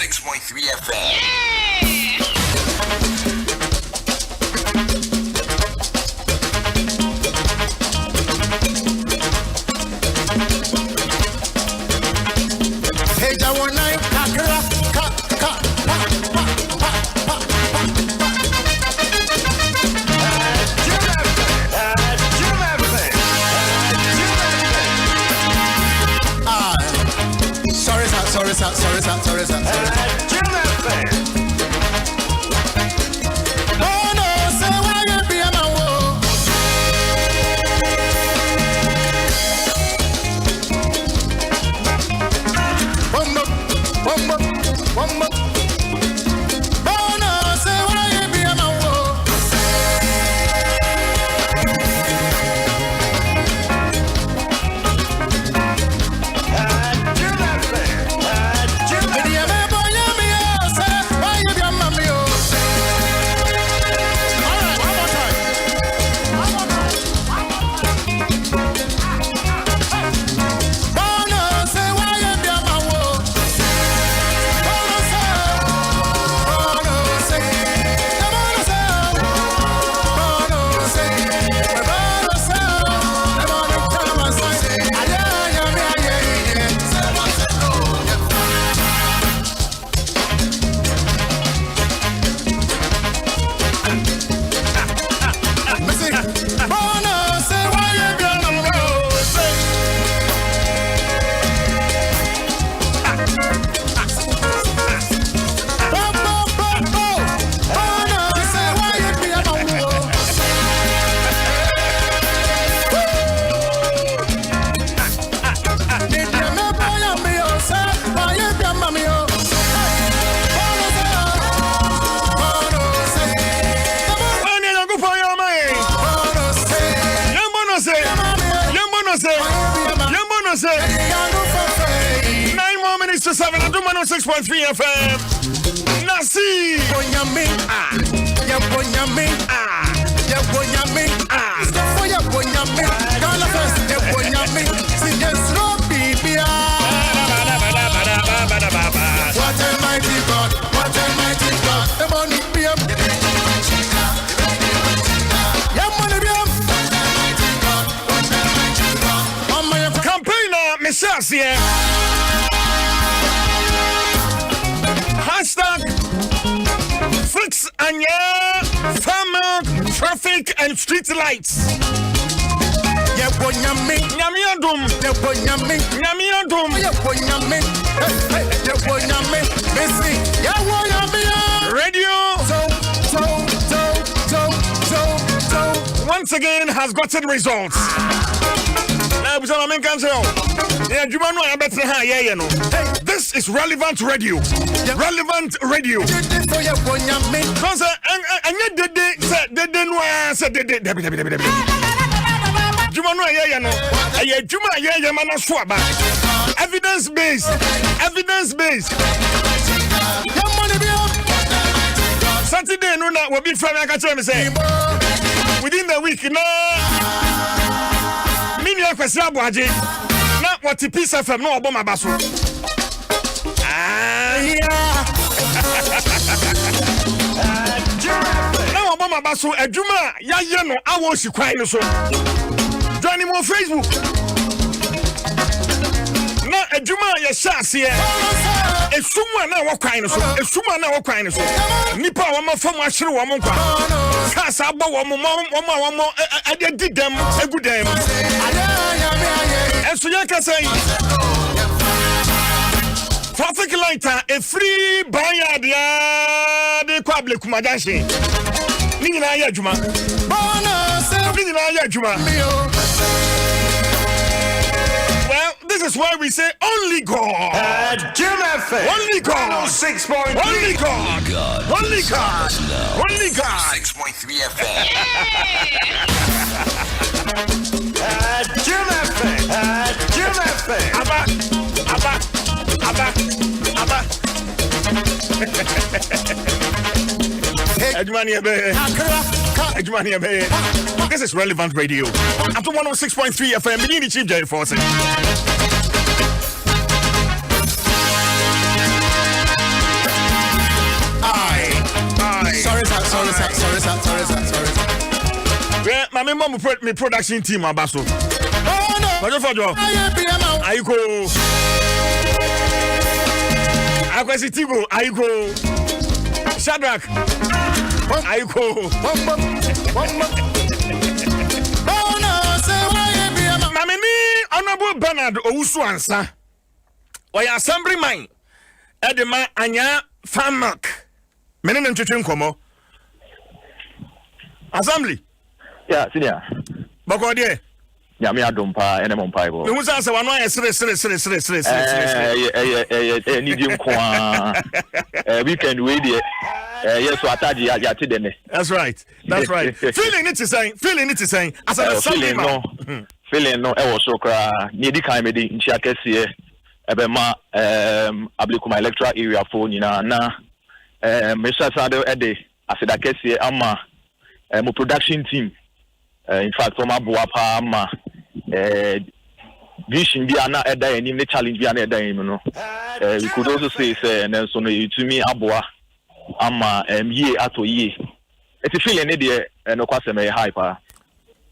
106.3 FM. Eja wɔn nan kakra ka ka pa pa pa pa pa pa. Ah, sorry sir, sorry sir, sorry sir, sorry sir. Sorry. Oh no, say why you be a man wo? Bumbo, bumbo, bumbo. Oh no, say why you be a man wo? Mede yɛ mɛbɔ yɛ me o, sɛ why you be a man me o? All right, one more time. One more time. Oh no, say why you be a man wo? Oh no, say, oh no, say, come on, say, oh no, say, oh no, say, come on, come on, say, aye, aye, aye, aye, aye, say, what, say, oh, yeah. Missy, oh no, say why you be a man wo? Say. Bo, bo, bo, bo. Oh no, say why you be a man wo? Did you me boy me oh say why you be a man me oh? Oh no say, oh no say, Ɛne Nyankopɔn yɛ ɔma yɛn. oh no say, Yɛmbɔ no se. Yɛmbɔ no se. Yɛmbɔ no se. 9 more minutes to 7. Adom 106.3 FM. Nasi. Bonyame, Ah. yɛ bonyame, Ah. yɛ bonyame. Ah. Stefo yɛ bonyame, Ghana first yɛ bonyame. Si yɛ suro bibia. What a mighty God, what a mighty God. The money be up. Yeah, money be up. Mama, you Campaign na mehyɛ aseɛ. #FixAnyaa farm traffic and street lights. Yɛ bonyame, Nyame adom. Yɛ bonyame, Nyame adom. Yɛ bonyame, hey, hey, yɛ bonyame. Missy, yɛ bonyame. Radio So, so, so, so, so, so. once again has gotten results. Na abusa ma menka nkyerɛ wo. Yɛ adwuma no a yɛbɛtena ha a yɛyɛ no. This is relevant radio. Relevant radio. So yɛ bonyame. Sọ sɛ ɛnyɛ dede sɛ dede no ara sɛ dede, dabi, dabi, dabi, dabi. Adwuma no a yɛyɛ no, ɛyɛ adwuma a yɛyɛ ma no so aba. Evidence based. Evidence based. Yɛ money be up. Saturday no na obi frɛ me aka kyerɛ me sɛ within the week na me nua Kwasi Aboagye na wɔte Peace FM na ɔbɔ m'aba so. Ah. Yeah. Na wɔbɔ m'aba so adwuma a yɛayɛ no awɔ osi kwan no so. Join me on Facebook. Na adwuma a yɛhyɛ aseɛ, esum a na ɛwɔ kwan no so, esum a na ɛwɔ kwan no so, nipa a wɔn fam ahyere wɔn nkwa, cars abɔ wɔn, wɔn a wɔn ɛde di dɛm egu dɛm mu. Ɛnso yɛn kasa yi, traffic light a efiri ban yɛ adeɛ de kɔ Ablekuma junction ne nyinaa yɛ adwuma, ne nyinaa yɛ adwuma. Well, this is why we say only God. Jim FM. Only God. 106.3. Only God. God. Only God. Only God. 6.3 FM. Jim FM. Jim FM. Aba, aba, aba, aba. Adwuma ni ɛbɛyɛ. Adwuma ni ɛbɛyɛ. This is Relevant Radio. Adom 106.3 FM. Mini ni Chief Jerry Forson. Ma me mmɔ me production team aba so. Fɔdwo fɔdwo. Ayiko. Akwasi Tigo ayiko. Shadrach ayiko. Maame ni Honorable Bernard Owusu Ansa. Ɔyɛ assemblyman ɛde ma Anyaa Farm Milk. Me ne no ntwetwe nkɔmmɔ. Assembly. Yeah, senior. Bɔkɔ deɛ. Nyame adom paa ɛne mo mpaebɔ. Mehu sɛ asɛ wano ayɛ sere sere sere sere sere sere sere sere. Ɛyɛ ɛyɛ ɛyɛ ɛyɛ anigye nko ara. Ɛɛ weekend wei deɛ ɛyɛ so atagye yate dɛ nɛ. That's right. That's right. Feeling ne te sɛn? Feeling ne te sɛn? As an assembly man. No, feeling no ɛwɔ soro koraa. Nea edi kan mede nkyia kɛseɛ ɛbɛma ɛɛm Ablekuma electoral area foɔ nyinaa na ɛɛm mesasa de ɛde aseda kɛseɛ ama ɛɛ mo production team. Eh, in fact wɔn aboa paa ma eh, vision bi a na ɛda yɛn anim ne challenge bi a na ɛda yɛn anim no eh, we could also say sɛ ɛnɛ nso no yɛtumi aboa ama um, yie atɔ yie ɛti feeling ne deɛ ɛnokwasɛm ɛyɛ high paa.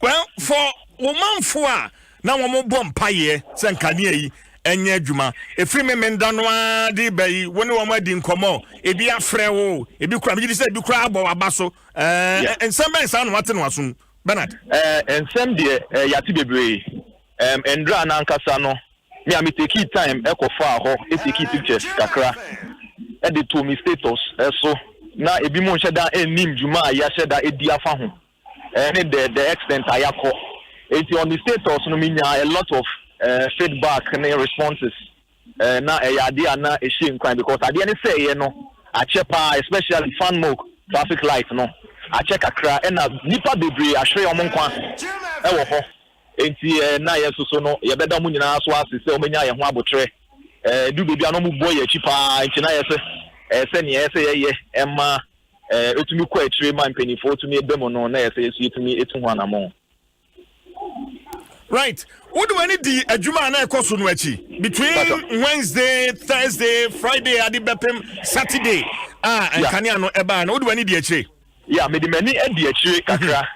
Well, for wo manfo a na wɔn bɔ mpaeɛ sɛ nkanea yi ɛnyɛ adwuma ɛfiri memenda no ara de ba yi, wo ne wɔn adi nkɔmmɔ, ebi afrɛ wo, ebi kura, megye di sɛ ebi kura abɔ w'aba so. Ɛɛ nsɛm bɛn saa na wate no asom, Bernard? Ɛɛ nsɛm deɛ ɛɛ yate bebree. Ɛɛm ndra no ankasa no, me a me tekii time ɛkɔ faa hɔ etekii pictures kakra ɛde too me status ɛso. Na ebinom nhyɛ da nnim dwuma a yɛahyɛ da adi afa ho ɛne the the extent a yɛakɔ. Enti on the status no me nyaa a lot of ɛɛ feedback ne responses. Eh, na ɛyɛ adeɛ a na ɛhyɛ nkuran because adeɛ no sɛeɛ no akyɛ paa, especially Fanmok traffic light no akyɛ kakra, ɛna nnipa bebree ahwere wɔn nkwa ɛwɔ hɔ. Enti eh, na yɛn nso so no yɛbɛda wɔn nyinaa so ase sɛ wɔanya yɛn ho abotrɛ. Eh, ɛdu baabi a na wɔbɔ yɛn akyi paa, enti na yɛ sɛ ɛyɛ sɛ nea ɛyɛ sɛ yɛyɛ ɛma eh, ɛtumi kɔ akyire ma mpanimfoɔ tumi ba mu no, na ɛyɛ sɛ yɛn nso yɛtumi tu ho anammɔn. Right. Wode w'ani di adwuma a na ɛkɔ so no akyi between Wednesday, Thursday, Friday ade bɛpem Saturday a nkanea no ɛbaa no, wode w'ani di akyire? Yeah, mede m'ani adi akyire kakra.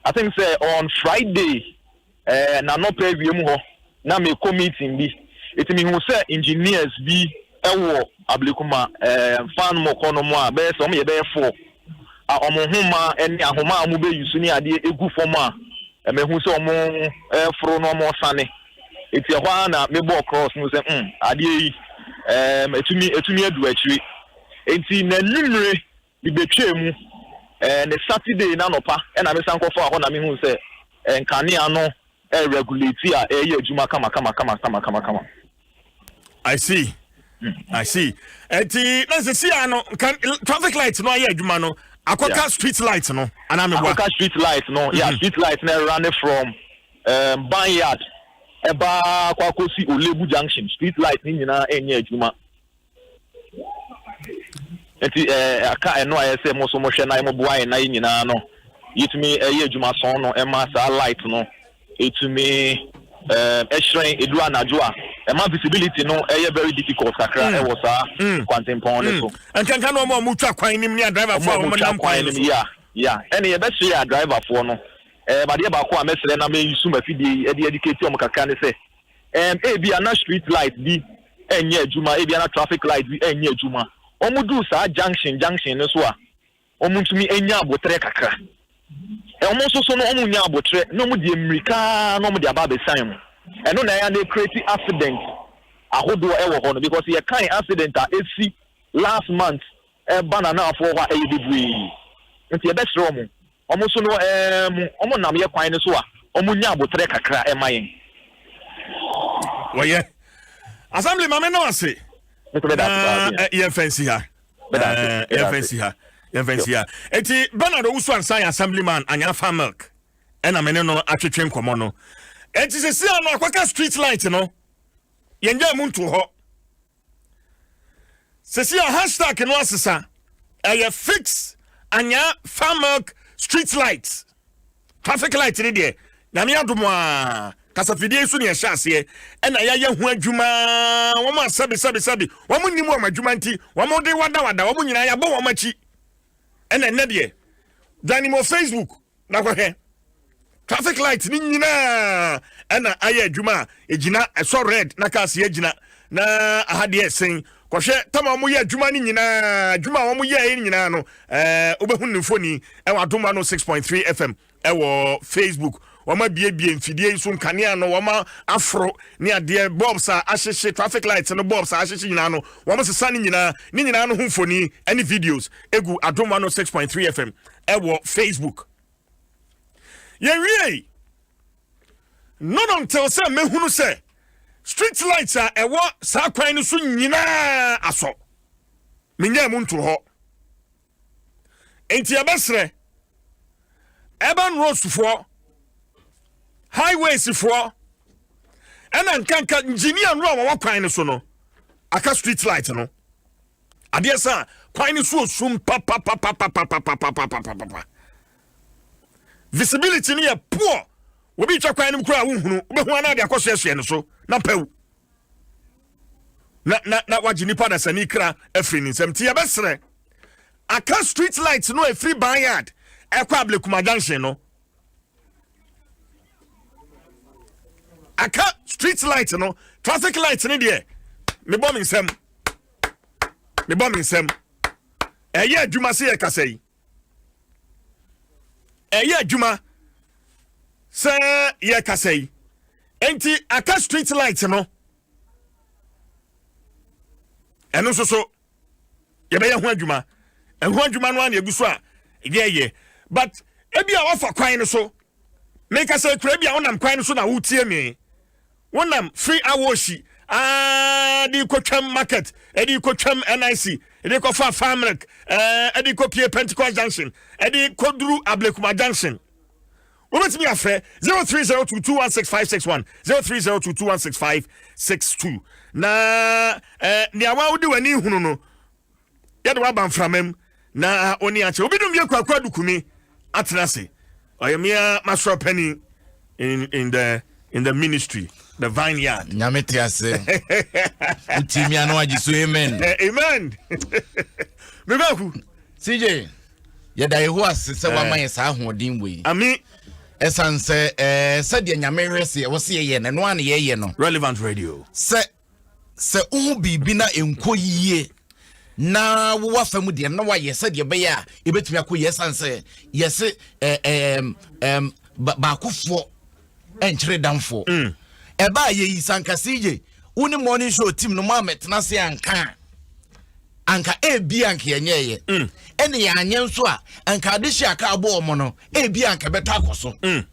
I think sɛ on Friday eh, n'anɔpa awia mu hɔ na mekɔ meeting bi. Eti mehu sɛ engineers bi ɛwɔ Ablekuma eh, fan mu kɔ no mu a bɛyɛ sɛ wɔn yɛ bɛyɛ four. A wɔn nhoma ne ahoma a wɔbɛyi so ne adeɛ gu fam a, mahu sɛ wɔreforo na wɔresane. Enti ɛhɔ ara na mebɔɔ cross no sɛ, mm, adeɛ yi, ɛɛm, ɛtumi, ɛtumi adu akyire. Enti n'anwummere mebɛtwaa mu, ɛɛ, ne Saturday n'anɔpa ɛna mesan kɔfaa hɔ na mehu sɛ nkanea no ɛreregulate a ɛreyɛ adwuma kama kama kama kama kama kama. I see. I see. Eti na sisi ano kan traffic light no ayɛ adwuma no akɔka yeah. street light no anaa meboa. Akɔka street light no yeah mm -hmm. street light no run from um, Banyard ɛba akɔ akɔsi Olebu junction street light ne nyinaa ɛnyɛ adwuma. Nti ɛɛ aka ɛno a ɛyɛ sɛ mo nso mohwɛ na moboa yɛn na yɛn nyinaa no yɛtumi ɛyɛ adwuma sɔn no ɛma saa light no ɛtumi ɛɛ ɛhyerɛn ɛduru anadwo a ɛma visibility no ɛyɛ very difficult kakra mm. ɛwɔ saa mm. kwantempɔn no so. Mm. Nkanka no wɔn a wɔtwa kwan nim ne adriverfoɔ a wɔn nam kwan no so. Ya ya ɛne yɛbɛsrɛ adriverfoɔ no ɛɛ adeɛ baako a mɛsrɛ na mɛyi sum afidie yi ɛde educate wɔn kakra ne sɛ Ɛɛm, ebia na street light bi nyɛ adwuma, ebia na traffic light bi nyɛ adwuma. Wɔduru saa junction junction no so a, wɔtumi nya aboterɛ kakra. Wɔn nso so no, wɔnnya aboterɛ na wɔde mmirika ara na wɔde aba abɛsiane mu. Ɛno na ɛyɛ a na ɛcreate accident ahodoɔ wɔ hɔ no because yɛkan accident a ɛsi last month ɛba Nanafoɔ hɔ a, ɛyɛ bebree. Nti yɛbɛsrɛ wɔn, wɔn nso no ɛɛm, wɔn nam yɛ kwan no so a, wɔn nya aboterɛ kakra ɛma yɛn. Wɔyɛ. Assembly maame no ase. Na yɛmfa nsi ha. Yɛmfa nsi ha. Yɛmfa nsi ha. Eti Bernard Owusu Ansa yɛ assemblyman Anyafa Milk. Ɛna me ne no atwetwe nkɔmmɔ no. Eti sisi ano akɔka street light no. Yɛn gya mu nto hɔ. Sisi a hashtag no asesa ɛyɛ fix anyaa farm milk street light traffic light ne deɛ Nyame adom a kasafidie so ne ɛhyɛ aseɛ ɛna yɛayɛ ho adwuma. Wɔn a sɛbi sɛbi sɛbi wɔn nnim wɔn adwuma nti wɔn de wadawada wɔn nyinaa yɛabɔ wɔn akyi. Ɛna ɛnɛ deɛ dwane mu Facebook na kɔhwɛ. Traffic light ne nyinaa ɛna ayɛ adwuma a ɛgyina ɛsɔ red na cars yɛ gyina na aha deɛ ɛsen kɔhwɛ tama wɔn yɛ adwuma no nyinaa adwuma a wɔn yɛɛ nyinaa no ɛɛ wobɛhu ne mfoni ɛwɔ Adom 106.3 FM ɛwɔ Facebook. Wɔn abiebie mfidie yi so nkanea no wɔn aforo ne adeɛ bulbs a ahyehye traffic lights no bulbs a ahyehye nyinaa no wɔn sesa ne nyinaa ne nyinaa no ho mfoni ɛne videos egu Adom 106.3 FM ɛwɔ Facebook. Yɛnwiei not until sɛ mɛhunu sɛ street lights a ɛwɔ saa kwan no so nyinaa asɔ. Menyaa mu nto hɔ. Nti yɛbɛsrɛ urban roads foɔ, highways foɔ, ɛna nkanka engineer no a wɔwɔ kwan no so no, aka street light no. Adeɛ sa kwan no so osum papapapapapapapapapapa. Visibility no yɛ poor. Obi twa kwan no mu koraa wohunu, wobɛhu ana de akɔsoɛsoɛ no so na pɛw. Na na na wagye nipa dasani kra afiri ne nsam. Nti yɛbɛsrɛ aka street light no efiri Banyard ɛkɔ Ablekuma junction no. Aka street light no, traffic light no deɛ mebɔ me nsam. Mebɔ me nsam. Ɛyɛ adwuma sɛ yɛkasa yi. Ɛyɛ adwuma sɛ yɛkasa yi. Enti aka street light no. Ɛno nso so yɛbɛyɛ ho adwuma. Ɛho adwuma no a na egu so a yɛyɛ. But ebi a wafa kwan no so. Meka sɛ kura bi a wonam kwan no so na wotie me. Wonam firi Awohyi aa de kɔtwam market, ɛde kɔtwam NIC, ɛde kɔfa Farmilk, ɛde kɔpie Pentecost Junction, ɛde kɔduru Ablekuma Junction. Wobɛtumi afrɛ 0302216561, 0302216562 na eh, nea wa wode w'ani hunu no yɛde waba mframa mu na oni akyɛ obi dum yɛ kwakwa dukumi atena ase ɔyɛ mmea masɔrɔ panyin in in the in the ministry, the vineyard. Nyame te ase. Wotie mi ano agye so amen. Amen. Mebaku. CJ, yɛda Yehowa ase sɛ wama yɛ saa ahoɔden wei. Ami. Ɛsan sɛ ɛɛ sɛdeɛ Nyame hwɛ sɛ ɛwɔ sɛ yɛyɛ no ɛno a na yɛyɛ no. Relevant Radio. Sɛ sɛ wohu biribi na ɛnkɔ yie na wowɔ afa mu deɛ na wayɛ sɛdeɛ ɛbɛyɛ a ɛbɛtumi akɔ yie ɛsiane sɛ yɛse ɛɛm baakofoɔ ɛnkyere damfoɔ mm. Ɛbaa yɛyi sanka CJ wo ne morning show team no mo a mɛtena se anka a anka ebi anka yɛnyɛɛyɛ mm. Ɛne yɛanyɛ nso a anka ade hyɛ aka abɔ ɔmo no ebi anka ɛbɛtɔ akɔ so mm.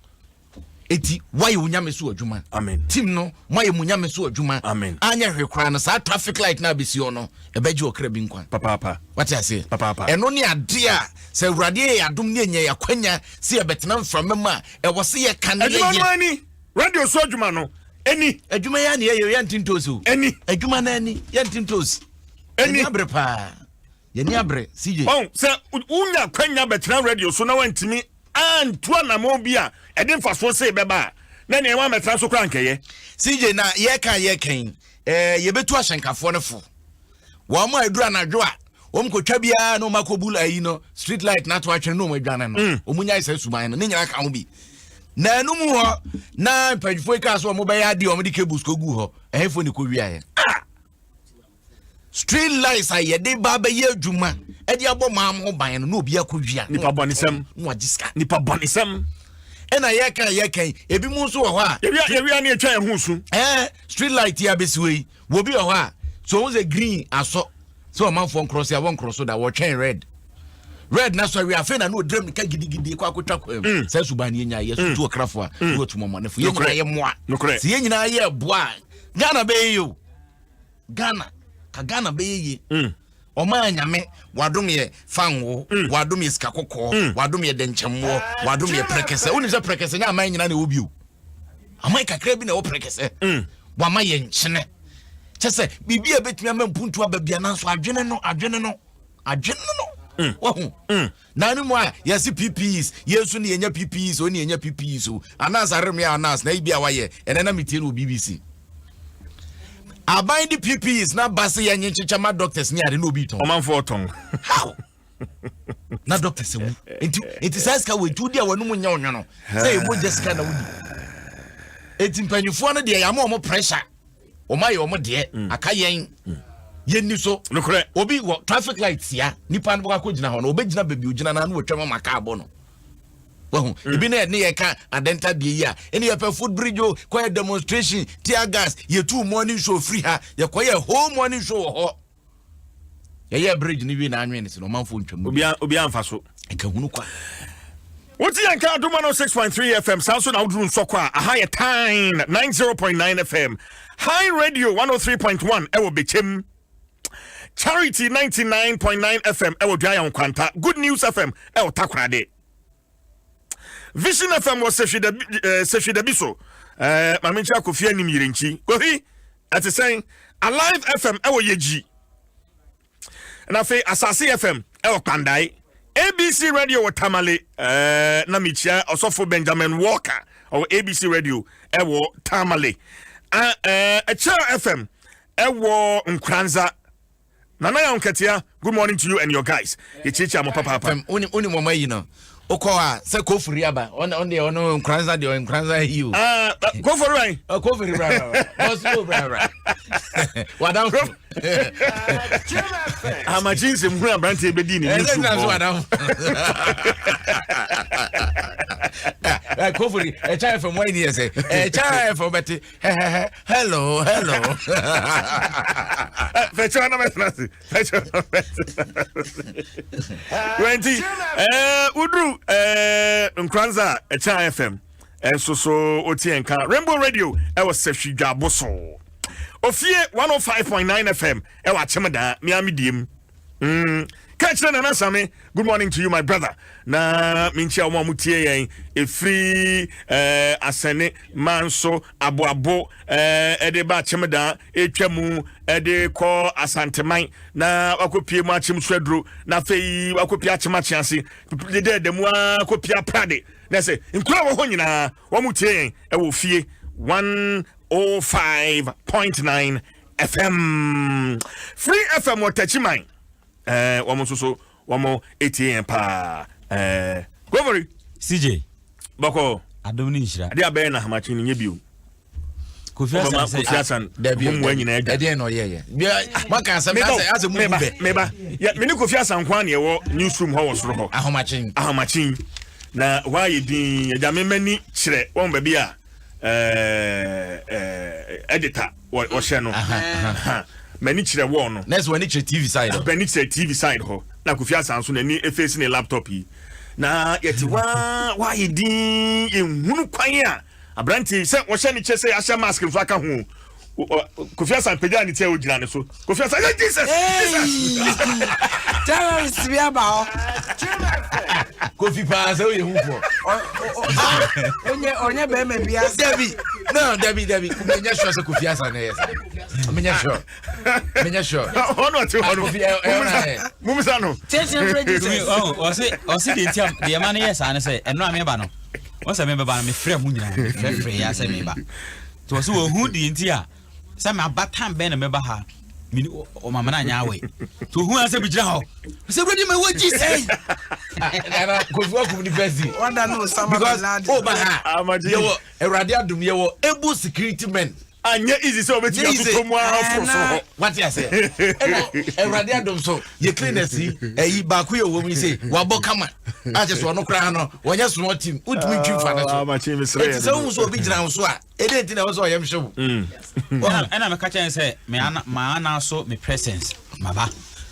Eti wayɛ wo nyame so adwuma. Amen. Team no moayɛ mo nyame so adwuma. Amen. Anyɛ hwee koraa no saa traffic light na abɛsi hɔ no ɛbɛgye ɔkra bi nkwa. Papaapa. Wate aseɛ? Papaapa. Ɛno ne adeɛ a sɛ Awurade yɛ yɛn adom ne yɛnya yɛn akwanya sɛ yɛbɛtena mframa mu a ɛwɔ sɛ yɛka ne Adwuma no yɛyɛ. ani. Radio so adwuma no ani. Adwuma yi a ne yɛyɛ yɛnte ntosi o. Ani. Adwuma no ani yɛnte ntosi. Ani. Yɛni abere paa. Yɛni abere CJ. Ɔn sɛ wonya akwanya bɛtena radio so na wantumi antu anammɔn bi a ɛde mfasoɔ sei bɛba a, na nea wammɛtena so koraa nkɛyɛ. CJ, na yɛreka a yɛreka yi, eh, yɛbɛtu ahyɛnkafoɔ no fo. Wɔn a ɛduru anadwo a, wɔn kɔtwa biara na wɔn akɔbu ayi no, street light no ato atwene na wɔn adwane no. Mm. Wɔn nyae saa suban no, ne nyinaa ka ho bi. Na ɛno mu hɔ, na mpanyinfoɔ yi kaa so wɔn bɛyɛ adeɛ wɔn de cables kɔgu hɔ, ɛhefoɔ ne kɔwiaeɛ. Ah! Street lights a yɛde ba abɛyɛ adwuma ɛde abɔ maa ho ban no na obi akɔ wia. Nipa bɔnisɛm. Na wagye sika. Nipa bɔnisɛm. Ɛna yɛka yɛka yi ebi mu nso wɔ hɔ a. Yɛwia yɛwia ne atwa yɛn ho su. Ɛɛ street light yi abɛsi hɔ yi wɔ bi wɔ hɔ a so ohun sɛ green asɔ sɛ ɔmanfoɔ nkorɔ so a wɔnkorɔ so da wɔtwɛn red red na sɔre afei na na ɔdira mirika gidigidi kɔ akɔtwa kwan mu mm. Saa suban no yɛnya yɛsutu mm. ɔkrafo a mm. na watu mɔmɔnefo yɛn nyinaa yɛ mmoa sɛ yɛn nyinaa yɛ boa a Ghana bɛyɛ yie o. Ghana ka Ghana bɛyɛ yie mm. Ɔmaa nyame wadom yɛ fango mm. Wadom yɛ sika kɔkɔɔ mm. Wadom yɛ dɛnkyɛmmoɔ, wadom yɛ prɛkɛsɛ. Wonim sɛ prɛkɛsɛ nyɛ aman nyina na ɛwɔ bio, aman kakra bi na ɛwɔ prɛkɛsɛ mm. Wama yɛ nkyene kyɛ sɛ biribi a ɛbɛtumi ama mpuntu aba bia, nanso adwene no adwene no adwene no mm. Wahu mm. Na no mu a yɛse PPEs, yɛn nso ne yɛnya PPEs o, ne yɛnya PPEs o. Anas aremea Anas na ebi a wayɛ, ɛnɛ na metie no wɔ BBC. Aban de PPEs na ba se yɛnye nkyekyɛ ma doctors ne ade na obi tɔn. Ɔmanfoɔ tɔn. How? Na doctor sɛ wu. Nti nti saa sika wei nti wodi a w'anum nyɛ ɔnwono sɛ yɛ mogya sika na wodi. Eti mpanyinfoɔ no deɛ yɛama wɔn pressure. Wɔn ayɛ wɔn deɛ mm. aka yɛn. Mm. Yɛnni so. Nokorɛ. Obi wɔ traffic light tia nipa no bɛkɔ akɔgyina hɔ no obɛgyina baabi ogyina no ano wɔtwam ama kaa bɔ no. Wahu? Mm. Ebi na ɛne yɛka adɛnta deɛ yi a ɛne yɛpɛ foot bridge o kɔyɛ demonstration tear gas yɛtu morning show firi ha yɛkɔyɛ whole morning show wɔ hɔ. Yɛyɛ bridge no wie na anwene ne sɛ na ɔmanfoɔ ntwa mu. Obi amfa so. Nka hunu kwa. Wote yɛn ka Adom 106.3 FM saa nso na woduru nsɔkɔ a aha yɛ Time 90.9 FM High Radio 103.1 ɛwɔ Bɛkyɛm Charity 99.9 FM ɛwɔ Duayaw Nkwanta Good News FM ɛwɔ Takoradi Vision FM wɔ Sehwidabi eh, so eh, Maame Nkyia Kofi anim Yerenkyi Kofi ɛte sɛn Alive FM ɛwɔ Yegyi na afei Asase FM ɛwɔ Kpandae ABC Radio wɔ Tamale eh, na mekyia ɔsɔfo Benjamin Walker ɔwɔ ABC Radio ɛwɔ Tamale uh, eh, Ɛkyɛ FM ɛwɔ Nkoranza Nana Yaw Nkɛtea, good morning to you and your guys. Yɛkyiakyia mo papaapa. Fam, wonim wonim wɔn ayi no. Wokɔ a sɛ kofori aba, ɔno ɔno deɛ ɔno nkoranza deɛ nkoranza ayi o. Ah, kofori wɛn? Ah, kofori bra bra bra. Bɔs o bra bra. Wadamfo. Amakye nsɛm hunu aberanteɛ bɛdii ne Ɛsɛ nsu gyina so hɔ. wadamfo. Kofori, ɛkyɛ fam wɔn ni yɛ sɛ, ɛkyɛ fam bɛte. Hello, hello. Fɛkyɛ na mɛtena ase. Fɛkyɛ na mɛtena ase. Wɛnti ɛɛ woduru ɛɛ Nkoranza a ɛkyɛn FM ɛnso so wotie nka Rainbow Radio ɛwɔ Sɛhwi Dwabo so. Ofie 105.9 FM ɛwɔ Akyemdaa Miami diem. Mm. Ka kyerɛ Nana Same, good morning to you my brother. Na menkyia wɔn a wɔtie yɛn ɛfiri eh, asɛne manso aboabo eh, ɛde ba akyemdaa ɛtwa mu ɛde kɔ asanteman na wakɔpie mu akyem so aduro na afei wakɔpie akyem akye ase deda da mu a kɔpie aprade na sɛ nkura wɔ hɔ nyinaa wɔn tie yɛn ɛwɔ fie 105.9 FM Free FM wɔ Takyiman ɛɛ wɔn nso so wɔn etie yɛn paa ɛɛ Govori. CJ. Bɔkɔ. Adom ne nhyira. Ade abɛyɛ na ahamakye no nyɛ bio. Kofi Asan sɛ Kofi Asan ho mua nyinaa adwa. Ɛdeɛn na ɔyɛ yɛ. Maka asɛm na asɛ asɛ mu bɛ. Meba yɛ me ne Kofi Asan nko ara na ɛwɔ newsroom hɔ wɔ soro hɔ. Ahomakye. Ahomakye na hɔ ayɛ din agya me m'ani kyerɛ wɔn baabi a ɛɛ ɛɛ editor wɔhyɛ no m'ani kyerɛ wɔn no. Nɛɛsɛ w'ani kyerɛ TV side hɔ. M'ani kyerɛ TV side hɔ na Kofi Asan nso n'ani efeesi ne laptop yi na yɛte waa waayɛ din ehunu kwan a aberanteɛ yi sɛ wɔhyɛ ne kyɛ sɛ ahyɛ mask nso aka ho Kofi Asan pagya ne ti a ogyina ne so Kofi Asan yɛ Jesus Jesus terrorist bi aba hɔ. Kofi paa sɛ woyɛ hufoɔ. Onye onye bɛrima bi asa. Dabi no dabi dabi menyɛ sure sɛ Kofi Asan na ɛyɛ sa menyɛ sure menyɛ sure. Ɔno ɔte hɔ no mumisa no. Tietie fɛ Jesus. Ɔse ɔse deɛ nti a deɛ ɛma no yɛ saa ne sɛ ɛno a meba no wɔn sɛ mebɛba no mefrɛ mu nyinaa mefrɛfrɛ yɛ asɛ meba nti ɔse wɔhu deɛ nti a sɛ maba tan bɛn na mɛba ha mini ɔma mena nyɛ awɛ nti ohun asɛ bi gyina hɔ sɛ wuradi ma wɔ jesus nana kofi wakum nipa si wada no osama because bin laden o ba ha yɛwɔ awurade adum yɛwɔ able security men anyɛ easy sɛ wobɛtumi atotɔ mu ara foro so hɔ wate aseɛ ɛna awurade adom so yɛ cleaners yi ɛyi baako yɛ wɔ mu yi sɛ wabɔ kama akyɛ sɛ ɔno koraa no wɔnyɛ small team wotumi ntwi mfa ne so ɛti sɛ wohu sɛ obi gyina wo so a ɛdɛ nti na ɛwɔ sɛ ɔyɛ mhyɛ wo mm. ɛna meka kyɛn sɛ maana so me presence maba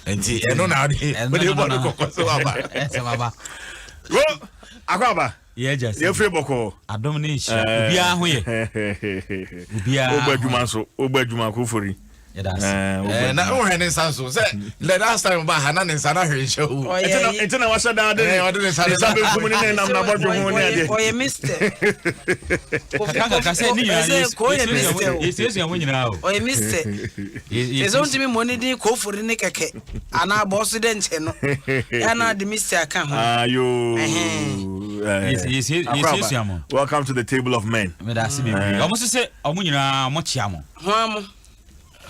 nti ɛno na wode wode bɔ no kɔkɔ sɛ waba sɛ maba wo akɔ aba yɛgya sɛ yɛfiri bɔkɔɔ adom ne nhyira obiara ho yɛ obiara wobɔ adwuma nso wobɔ adwuma kofori Eh, na wohwɛ ne nsa so sɛ the last time ba ha na ne nsa na hwee nhyɛ o nti na wahyɛ daa de eh, ɔde ne nsa nsa benkum ne ne nam nabɔdwe ho ne adeɛ ɔyɛ mister kakaka sɛ ne nyinaa yɛsuasua mo nyinaa o ɔyɛ mister ɛsɛ wontumi mmɔ ne din kofori ne kɛkɛ anaa bɔɔ so dɛ nkyɛ no ɛna de mister aka ho ayo yɛsuasua mo welcome to the table of men meda ase bebree ɔmo so sɛ ɔmo nyinaa ɔmo kyea mo ho amo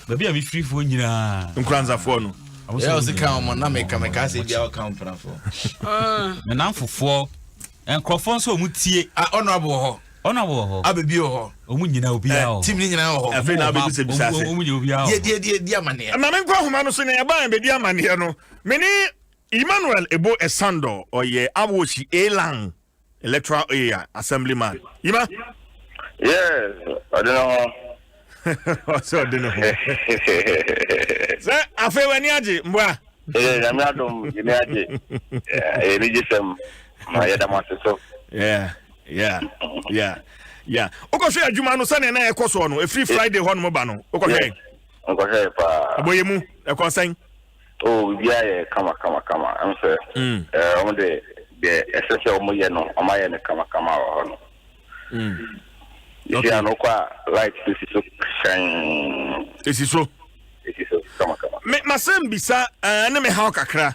Baabi a mefiri foɔ nyinaa. Nkoranzafoɔ no. Ɛyɛ ɔsi ka wɔn na meka meka asɛ bi a ɔka wɔn mpenafoɔ. Me namfofoɔ nkurɔfoɔ nso wɔn tie. Ah honorable wɔ hɔ. Honorable wɔ hɔ. Abebi wɔ hɔ. Wɔn nyinaa obiara wɔ hɔ. Team ne nyinaa wɔ hɔ. Afei na abɛbisa bisa ase. Wɔn nyinaa obiara wɔ hɔ. Die die die amaneɛ. Maame nkɔ ahoma no so na yɛba yɛn bɛdi amaneɛ no. Me ne Emmanuel Ebo Esandor ɔyɛ Awoshi Elang Electoral Area Assemblyman. Yima. Yes, ɔde ne ho. Ɔsɛ ɔde ne ho. Sɛ afei w'ani agye mboa. Ee, nyame adom, yɛni agye. Ɛyɛ anigye sɛm. Ma yɛda mo ase so. Yeah, yeah, yeah, yeah. Wokɔhwɛ adwuma no sɛnea na ɛkɔ soɔ no, ɛfiri Friday hɔ nom ba no, wokɔhwɛ? Nkɔhwɛ paa. Ɛbɔ yɛ mu, ɛkɔ sɛn? Oh, biribiara yɛ kama kama kama. Ɛm sɛ ɛɛ wɔn de deɛ ɛsɛ sɛ wɔn yɛ no, wɔn ayɛ no kama kama wɔ hɔ no. Esi ano kɔ a light no si so hyɛn. Esi so. Esi so kama kama. Me masɛm bisa ɛɛ ne me haw kakra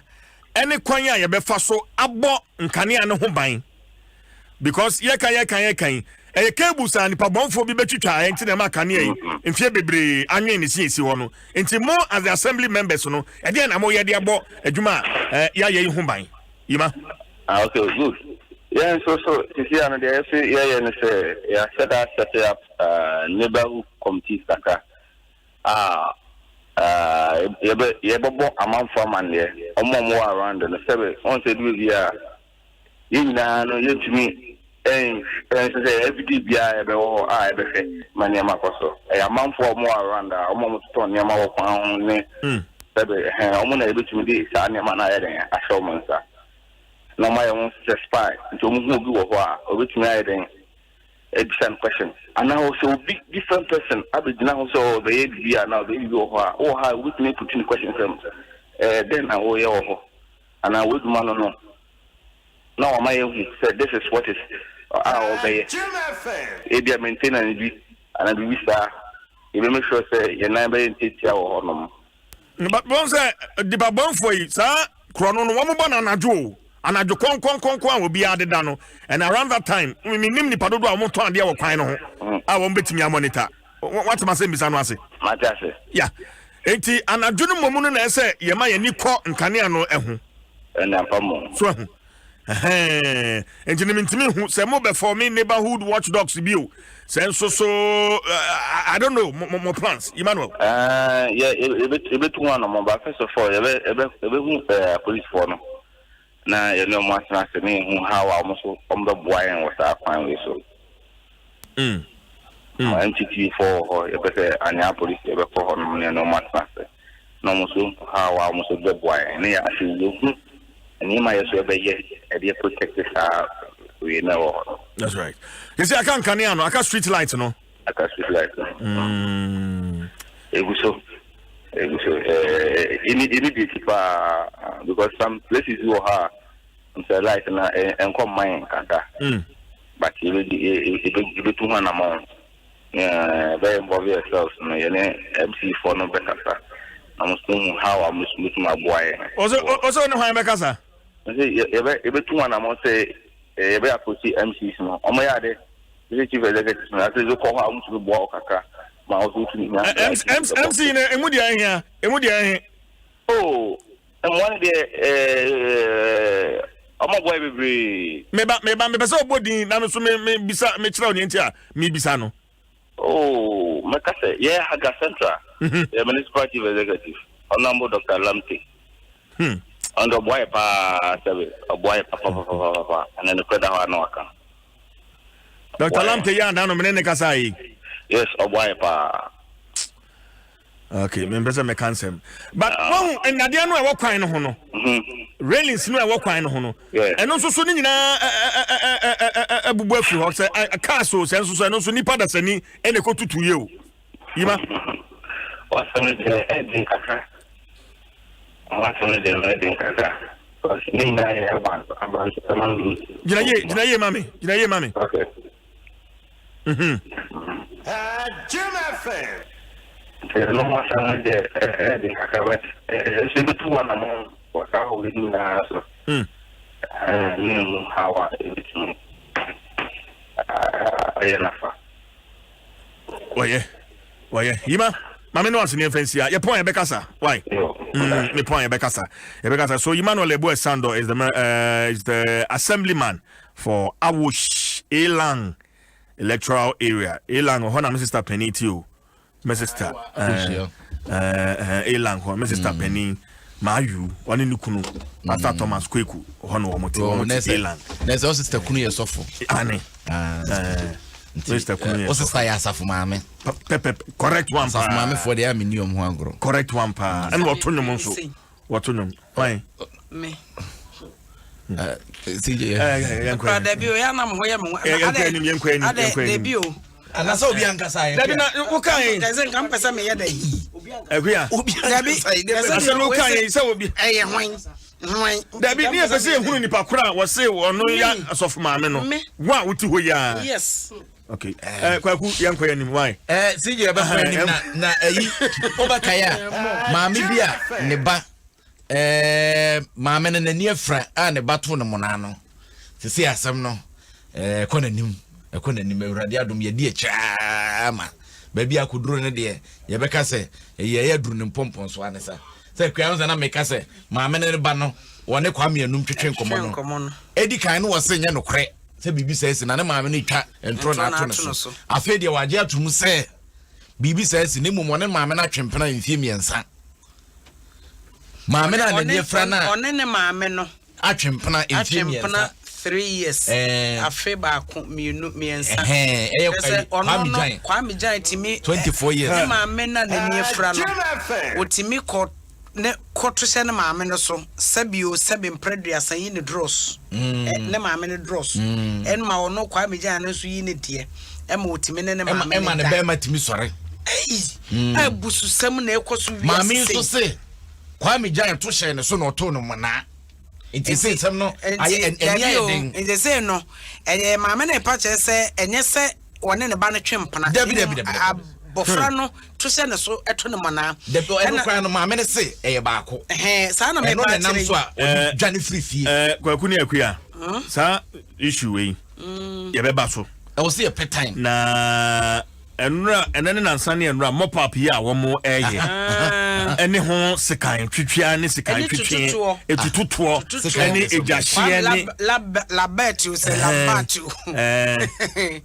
ɛne kwan a yɛbɛfa so abɔ nkanea no ho ban. Because yɛka yɛka yɛka yi ɛyɛ cables a nipa bɔnfoɔ bi bɛtwitwa ayɛ nti na ɛma kanea yi mfeɛ bebree anwen ne si esi hɔ no nti mo as the assembly members no ɛdeɛn na moyɛ de abɔ adwuma a yɛayɛ yi ho ban yima. Ah okay good yɛn nso so sisi ano deɛ yɛso yɛyɛ no sɛ yɛahyɛ da set up uh, neighborhood committees kakra a uh, yɛbɛ yɛbɛbɔ amanfoɔ amanneɛ ɔmo a ɔmo wɔ around no sɛbe wɔn sɛ ɛdu baabi a Yɛn nyinaa no, yɛntumi nhwɛ sɛ everyday biara yɛbɛwɔ hɔ a yɛbɛhwɛ ma nneɛma akɔ so. Ɛyɛ amanfoɔ a wɔwɔ around a wɔn a wɔtotɔ nneɛma wɔ kwan ho ne sɛbe ɛhɛn wɔn na yɛbɛtumi de saa nneɛma no ayɛ dɛn ahyɛ wɔn nsa na wɔn ayɛ wɔn sɛ spy nti wɔn hu obi wɔ hɔ a wɔbɛtumi ayɛ dɛn abisa no question anaa sɛ obi different person abɛgyina ho sɛ ɔbɛyɛ biribi a anaa ɔbɛyɛ biribi wɔ hɔ a wɔ hɔ a wobɛtumi aputu no question sɛ ɛɛ dɛn na wɔyɛ wɔ hɔ anaa w'adwuma no no na wama yɛahu sɛ this is what is a ɔbɛyɛ. Ebia maintenance bi anaa biribi saa, yɛbɛ make sure sɛ yɛn nan bɛyɛ ntiatia wɔ hɔnom. But wɔn sɛ dibabɔnfoɔ yi saa korɔ no no wɔn bɔ no anadwo o anadwo kɔnkɔnkɔnkɔn a obiara deda no and around that time menim nipa dodoɔ a wɔn tɔn adeɛ wɔ kwan no ho a wɔn bɛtumi amɔnita Woate m'asɛmmisa no ase? Mate ase. Ya. Enti anadwo no mmom no na ɛsɛ yɛma yɛn ani kɔ nkanea no ho. Ɛnna ampa mu. So ahu? Ɛhɛn. Enti no mintumi nhu sɛ mobɛfɔ me neighborhood watchdogs bi o. Sɛ nso so, I don't know, mo, mo plans. Emmanuel. Uh, yɛ, yɛbɛtu ho anɔmɔ, but first of all, yɛbɛ, yɛbɛ, yɛbɛhu uh, apolisifoɔ no na yɛne wɔn atena ase na yɛhu how a wɔn nso wɔbɛboa yɛn wɔ saa kwan wei so. Mm. Mm. MTT foɔ wɔ hɔ, yɛpɛ sɛ Anyaa polisi yɛbɛkɔ hɔ nom ne yɛne wɔn atena ase na wɔn nso how a wɔn nso bɛboa yɛn ne yɛ afei yɛhu nneɛma yɛ so yɛbɛyɛ ɛde protect saa wei na ɛwɔ hɔ no. That's right. Yɛsɛ aka nkanea no, aka street light no. Aka street light no. Mm. Egu so. Egu so. Ɛɛ ɛni ɛni di akyi paa because some places wɔ hɔ a nsɛ light na ɛnkɔ mma yɛn kakra. Mm. But yɛbɛtu ho anamɔn. Yɛbɛ involve yourselves no yɛne MC foɔ no bɛkasa na mo nso hu how a mo nso bɛtumi aboa yɛn. Ɔsɛ ɔsɛ ɔne hwan bɛkasa? Ɔsɛ yɛbɛ yɛbɛtu ho anamɔn sɛ yɛbɛ approach MCs no. Wɔn yɛ ade sɛ chief executive no ase so kɔ hɔ a wɔn tumi boa wo kakra ma wo so wotumi nya. MC no emu deɛ ɛhia emu deɛ ɛhe. Oh mmoa no deɛ ɛɛ ɔmo aboa yɛ bebree. Meba meba mepɛ sɛ ɔbɔ din na me so me me bisa me kyerɛ nea nti a mebisa no. Oh mɛka sɛ yɛ Haga Central mhm. yɛ municipal chief executive Honourable Dr. Lamte. Hmm. Ɔno deɛ ɔboa yɛ paa sɛbe ɔboa yɛ papapapapapa ɛna ne kura da hɔ a na waka. Dr. Lamte yɛ adan no mene ne kasa yi. Yes ɔboa yɛ paa. Okay, mempɛ sɛ mɛka nsɛm but ah. wahu nnadeɛ no a ɛwɔ kwan no ho no mhm. railings no a ɛwɔ kwan no ho no ɛno nso so ne nyinaa abubu afiri hɔ sɛ cars o sɛ nso so ɛno nso nipa dasani ɛna ɛkɔ tutu yie o yima. wasɛm no deɛ ɛden kakra wasɛm no deɛ ɛden kakra ne nyinaa yɛ ɛba abansɛm. gyina yie gyina yie ma mi gyina yie ma mi. Okay. Mhm. Jim FM. Nti ɛno ho asɛm no deɛ ɛyɛ den kakra but ɛsɛ yɛbɛtu ho anamɔn wɔ saa hɔ wei nyinaa so ne mu haw a ɛbɛtumi ayɛ nafa. Wɔyɛ wɔyɛ yima. Maame no ase ne yɛmfa nsia. Yɛpɔn yɛbɛkasa. Why? Mepɔn yɛbɛkasa. Yɛbɛkasa. So Emmanuel Ebu Esando is the is the assemblyman for Awosh Elang electoral area. Elang hɔ na me sister panin ti o. Me sister Elang hɔ me sister panin. Maayu ɔne ne kunu Pastor Thomas Kweku hɔ na wɔn te wɔn te Elang. Na sɛ ɔsista kunu yɛ sɔfo. Ane. Sista kunu yɛ sɔfo. Ɔsista yɛ asafo maame. Pɛpɛ correct one paa. Asafo maame fo deɛ mi ni wɔn ho agorɔ. Correct one paa ɛna wɔto nnwom nso wɔto nnwom. Why? Me. CJ. Kura dabi o ya na mo ho yɛ mo. Yɛnkɔ anim yɛnkɔ anim yɛnkɔ anim. Dabi o. Anasa obi ankasa yɛ. Dabi na wo kan yi. Ɛsɛ nka mpɛ sɛ meyɛ dɛ. Akuya. Obi ankasa yi. Asɛm wo kan yi sɛ obi. Ɛyɛ hwan hwan. Dabi ne yɛ pɛ sɛ ehunu nipa koro a wɔse ɔno ya asɔfo maame no. Wo a wote hɔ yi a. Yes. Okay. Eh, kwaku yɛnkɔ yɛn anim why? Eh, CJ yɛbɛkɔ anim na na ayi wobɛkae a maame bi a ne ba eh, maame no n'ani afira a ne ba to no monaa no sese asɛm no eh, ɛkɔ n'anim ɛkɔ n'anim awurade adom yɛdi akyire ma baabi akɔduro no deɛ yɛbɛka sɛ ɛyɛ ɛyɛ aduru ne mpɔmpɔn so ane sa sɛ kua sɛ na meka sɛ maame no ne ba no wɔne Kwame Anum twetwe nkɔmmɔ no ɛdi kan no wɔ se nyɛ nokorɛ sɛ biribi sɛ asi na ne maame no retwa ntorɔ na ato ne so. Afei deɛ wagye atom sɛ biribi sɛ asi na mmom ɔne maame no atwe mpena mfie mmiɛnsa. Maame no a n'ani afira no a ɔne ne maame no atwe mpena mfie mmiɛnsa. 3 years afe baako mmienu mmiɛnsa. Ɛyɛ Kwame Gyan. Kwame Gyan tumi 24 years. Ne maame no a n'ani afira no otumi kɔ ne kɔto hyɛ ne maame no so sɛbi o sɛbi mprɛ duasa yi ne drɔs mm. ne maame no drɔs mm. ɛnma ɔno Kwame Gyan no nso yi ne deɛ ɛma otumi ne ne maame no da ɛma ne bɛrima tumi sɔre ɛyi mm. abususɛm na ɛkɔ so wiase maame nso se Kwame Gyan to hyɛ ne so na ɔtoo no mmonaa nti sɛ nsɛm no ayɛ ɛni ayɛ den nti sɛ no ɛyɛ maame no ɛpa kyerɛ sɛ ɛnyɛ sɛ wɔne ne ba no twe mpena. Dabi dabi dabi. Abɔfra hmm. no to hyɛ ne so to ne mɔnaa. Dabi ɛno koraa no maame no se ɛyɛ baako. Ɛhɛn saa na meba akyerɛ yi. Ɛno na ɛnam so a wɔde dwane firi fie. Ɛɛ Kwaku ne Akua hmm? saa issue wei hmm. yɛbɛba so. Ɛwɔ sɛ yɛpɛ time. Na ɛnura ɛnɛ ne nansa ne ɛnura mop up yi a wɔn ɛyɛ ɛne ho sekan twitwia ne sekan twitwi etututoɔ ɛne egyahyeɛ ne. labɛt o sɛ labat o.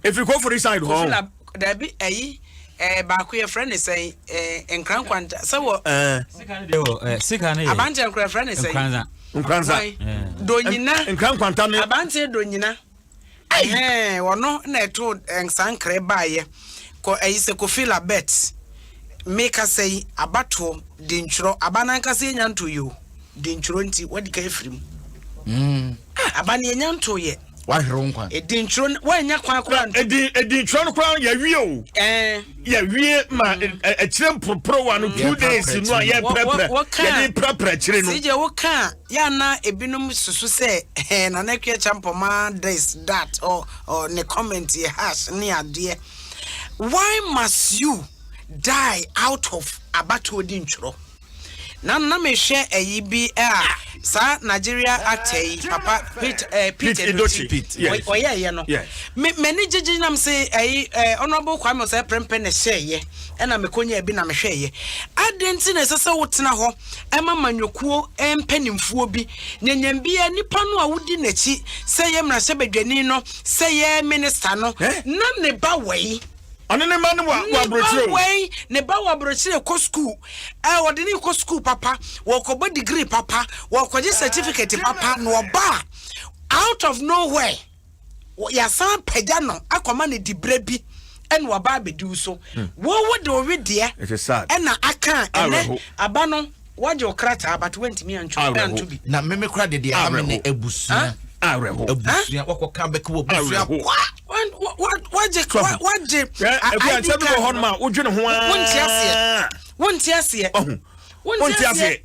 efiri kofori side hɔ. Dabi ɛyi ɛɛ baako yɛ frɛ ne sɛn ɛɛ nkrankwanta sɛ wɔ. Sika ne deɛ wɔ ɛɛ sika ne yɛ. Abanteɛ nkora frɛ ne sɛn. Nkranza. Nkranza. Donyina. Nkrankwanta ne. Abanteɛ donyina. Ɛhɛn ɔno na ɛto saa nkra baayɛ kɔ ɛyi sɛ Kofi Labet mekasa yi abatoɔ di ntwerɛ aba n'ankasa yɛnya nto yɛ o di ntwerɛ nti wadi ka afiri mu. Mm. Ah, aba no yɛnya nto yɛ. Wahwere wo nkwa. Edi ntwerɛ no wanya kwan koraa nto. Edi edi ntwerɛ no koraa yɛwie o. Ɛɛ. Yɛwie ma ɛkyerɛ mporoporowa no 2 days no a yɛprɛprɛ yɛde prɛprɛ akyire no. CJ wo ka yɛ ana ebinom susu sɛ ɛɛ Nana Akua Acheampong this that or or ne comment yɛ harsh ne adeɛ. Why must you die out of abatoɔ di ntwerɛ? Na na mehwɛ ayi bi a saa Nigeria actor yi papa Pete eh, Pete Edochie ɔyɛɛyɛ no me m'ani gyegye nam se ayi eh, Honourable Kwame Osei Prempeh na ɛhyɛɛyɛ ɛna mekɔnyaa bi na mehwɛɛyɛ adɛn nti na ɛsɛ sɛ wotena hɔ ɛma manyɔkuo mpanimfoɔ bi nyanyam bia nipa no a wodi n'akyi sɛ yɛ mmarahyɛbadwani no sɛ yɛ minister no na ne ba wɔ yi Ɔne ne mma no wɔ wɔ aburokyire o. Ne ba wei, ne ba wɔ aburokyire kɔ sukuu. Ɛ wɔde ne kɔ sukuu papa, wɔkɔbɔ degree papa, wɔkɔgye certificate papa na ɔba a, out of nowhere, yɛasan apagya no akɔma no diberɛ bi ɛna waba abɛdi wo so. Hmm. Wo wo de wo wedeɛ ɛna aka a ɛnɛ aba no Wagye wo krataa but wantumi antwerɛ anto bi. Na meme kora de deɛ ha me ne abusua. Awerɛho. Abusua wakɔka bɛka wɔ abusua kwa. Wagye wagye ID card. Wɔ hɔ nom a wodwene ho ara. Wonte aseɛ. Wonte aseɛ. Wonte aseɛ.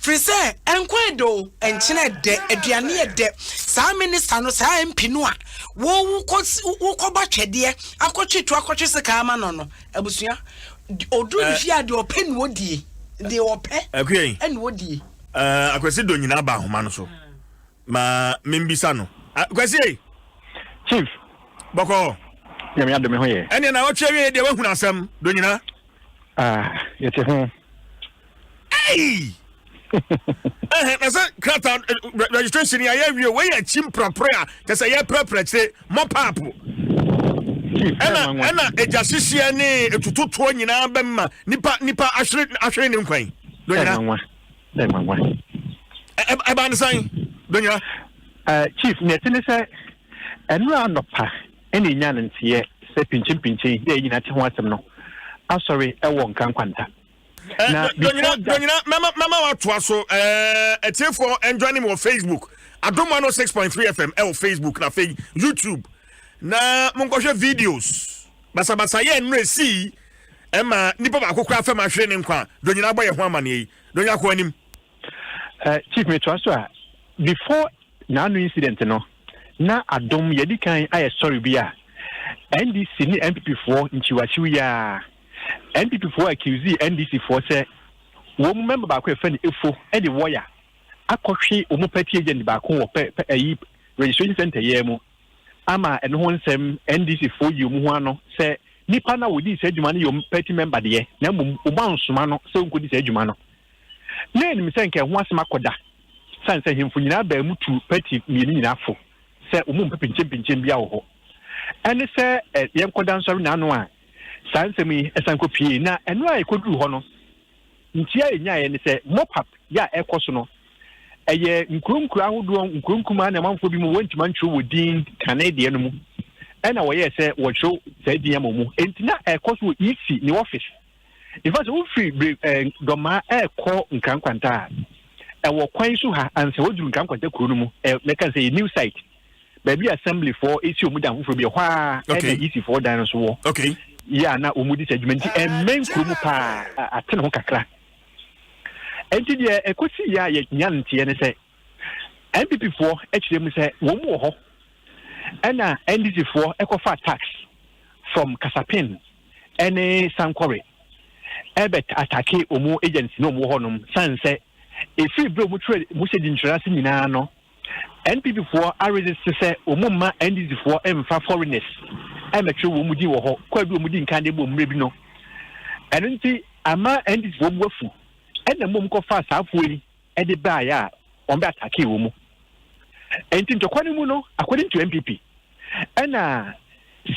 Firi sɛ nkwa ɛdɛ o, nkyene ɛdɛ, aduane ɛdɛ. Saa minister no, saa MP no a wokɔbɔ twɛdeɛ akɔtwe to akɔtwe sika ama no no, abusua oduru ne fie a deɛ ɔpɛ na odie deɛ ɔpɛ ɛna odie. Akwasi do nyinaa ba ahoma no so ma membisa no Akwasi ei. Chief. Bɔkɔɔ. Nyame adome ho yɛ. Ɛneɛ na ɔtwe awie deɛ wahunu asɛm do nyinaa. Ah. yɛte ho. Ei! Ɛhɛn, na sɛ krataa registration yɛ ayɛ awie, wei yɛ akyi mprapra a kyɛ sɛ yɛprapra akyire mɔ paapo. Ɛna ɛna egya hyehyeɛ ne etutotoɔ nyinaa bɛma nipa nipa ahwere ahwere ne nkwa yi. Donyina. Ɛnwanwa. Ɛbaa ne sɛn? Donyina. Chief, nea ɛte ne sɛ ɛnora anɔpa ɛna enya ne nteɛ sɛ pinkyenpinkyen yɛ nyinaa te ho asɛm no asɔre ɛwɔ Nkrankwanta. Na before that, Donyina, mɛma mɛma watoa so. Ɛtiefoɔ enjoy ne me wɔ Facebook, Adom 106.3 FM ɛwɔ Facebook na afei YouTube na monkɔhwɛ videos basabasa yɛ nnora esii ɛma nipa baako koraa fam ahwere ne nkwa. Donyina abɔ yɛn ho amaneɛ yi. Donyina, kɔ anim. Chief, metoa so a, before n'ano incident no, na Adom yɛdi kan ayɛ sɔre bi a NDC ne NPP foɔ nkyiwakyiw yi a NPP foɔ accuse NDC foɔ sɛ wɔn mu member baako a yɛfrɛ no Efo de wɔya akɔhwe wɔn mu party agent baako wɔ pɛ pɛ ɛyi registration center yɛ mu ama ɛno ho nsɛm. NDC foɔ yi wɔn ho ano sɛ nipa na wɔdi saa adwuma no yɛ wɔn party member deɛ, na mmom wɔn ansoma no sɛ wɔnkɔdi saa adwuma no. Na anim sɛ nka ɛho asɛm akɔda sane sɛ hemfo nyinaa baa mu tu party mmienu nyinaa fo sɛ wɔn mu mpɛ pinkyenpinkyen bia wɔ hɔ ɛne sɛ yɛnkɔda nsɔre n'ano a saa nsɛm yi ɛsan kɔ pie. Na ɛno a ɛkɔduru hɔ no, ntia yɛnyaeɛ ne sɛ mop-up yɛ a ɛkɔ so no, ɛyɛ nkuro nkuro ahodoɔ, nkuro nkumaa na amanfoɔ bi mu wɔntumi antwerɛ wɔ din kane deɛ no mu, ɛna wɔyɛɛ sɛ wɔtwerɛ saa din ama mu. Enti na ɛkɔ so wɔ EC ne office. In fact, wofiri bere Dɔmaa ɛrekɔ Nkrankwanta a, ɛwɔ kwan so ha ansa wɔduru Nkrankwanta kuro no mu. Mɛka sɛ yɛ new site baabi assembly foɔ esi wɔn dan foforɔ bi ɛhɔ a, ɛna EC foɔ dan no so wɔ yɛ a na wɔn di sɛ adwuma, nti ɛmmɛn kuro mu paa, ate ne ho kakra. Nti deɛ ɛkɔsi yɛ a yɛnya nteɛ ne sɛ NPP foɔ kyerɛ mu sɛ wɔn mu wɔ hɔ, ɛna NDC foɔ ɛkɔfa tax from Kasapin ɛne Sankɔre ɛbɛ attack wɔn agency na wɔn wɔ hɔnom, san sɛ efiri bere wɔn twerɛ wɔn hyɛ di ntwerɛ ase nyinaa no, NPP foɔ aresist sɛ wɔn mma NDC foɔ mfa foreigners ɛmɛtwerɛ wɔn mu din wɔ hɔ kɔ adu wɔn di nkan de bɔ mmerɛ bi no. Ɛno nti ama NDC foɔ bu afu, ɛna mmom kɔfa saafoɔ yi ɛde baeɛ a wɔn bɛ attack wɔn mu. Nti ntɔkwa no mu no, according to NPP, ɛna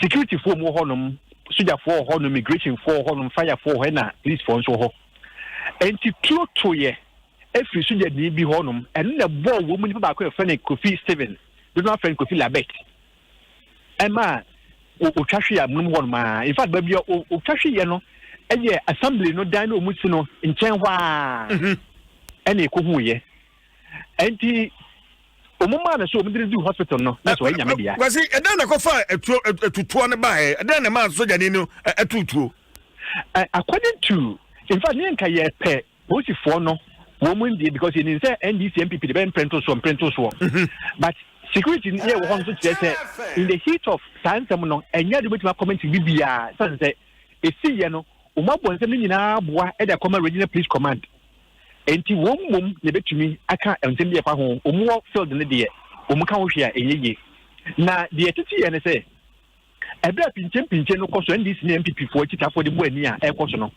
security foɔ mu wɔ hɔnom, sogyafoɔ wɔ hɔnom, immigration foɔ wɔ hɔnom, fire foɔ wɔ hɔ, ɛna police foɔ nso wɔ hɔ. Nti tuo toyɛ efiri sogyani bi hɔnom, ɛno na ɛbɔɔ wɔn mu nipa baako a yɛfrɛ no Kofi Steven, dodoɔ afrɛ no Kofi Labet, ɛma otwa hwe amunum hɔnom a. In fact, baabi a otwa hwe yɛ no ɛyɛ assembly no dan na wɔn si no nkyɛn hɔ a ɛna ekohu yɛ. Nti wɔn maa no so wɔn de no du hospital no na sɛ ɔyɛ Nyame dea. Kwasi, ɛdɛn na kɔfa etuo etutuo no baeɛ? Ɛdɛn na ɛmaa sogyani no ɛtu tuo? According to, in fact, ne nka yɛ pɛ polisifoɔ no wɔn mu ndie because yɛnim sɛ NDC, NPP de bɛ mprɛnto soɔ mprɛnto soɔ, but security yɛ wɔ hɔ nso kyerɛ sɛ in the heat of saa nsɛm no, ɛnyɛ de wobɛtumi acomment bibiaa, sane sɛ ɛsi yɛ no, wɔn abɔ nsɛm no nyinaa boa ɛde akɔma Regional Police Command. Nti wɔn mmom na ebetumi aka nsɛm bi a ɛfa ho. Wɔn wɔ field no deɛ, wɔn ka ho hwee a ɛnyɛ yie. Na deɛ ɛtete yɛ ne sɛ ɛberɛ a pinkyenpinkyen no kɔ so, NDC ne NPP foɔ akyitafoɔ de bɔ ani a ɛrekɔ so no,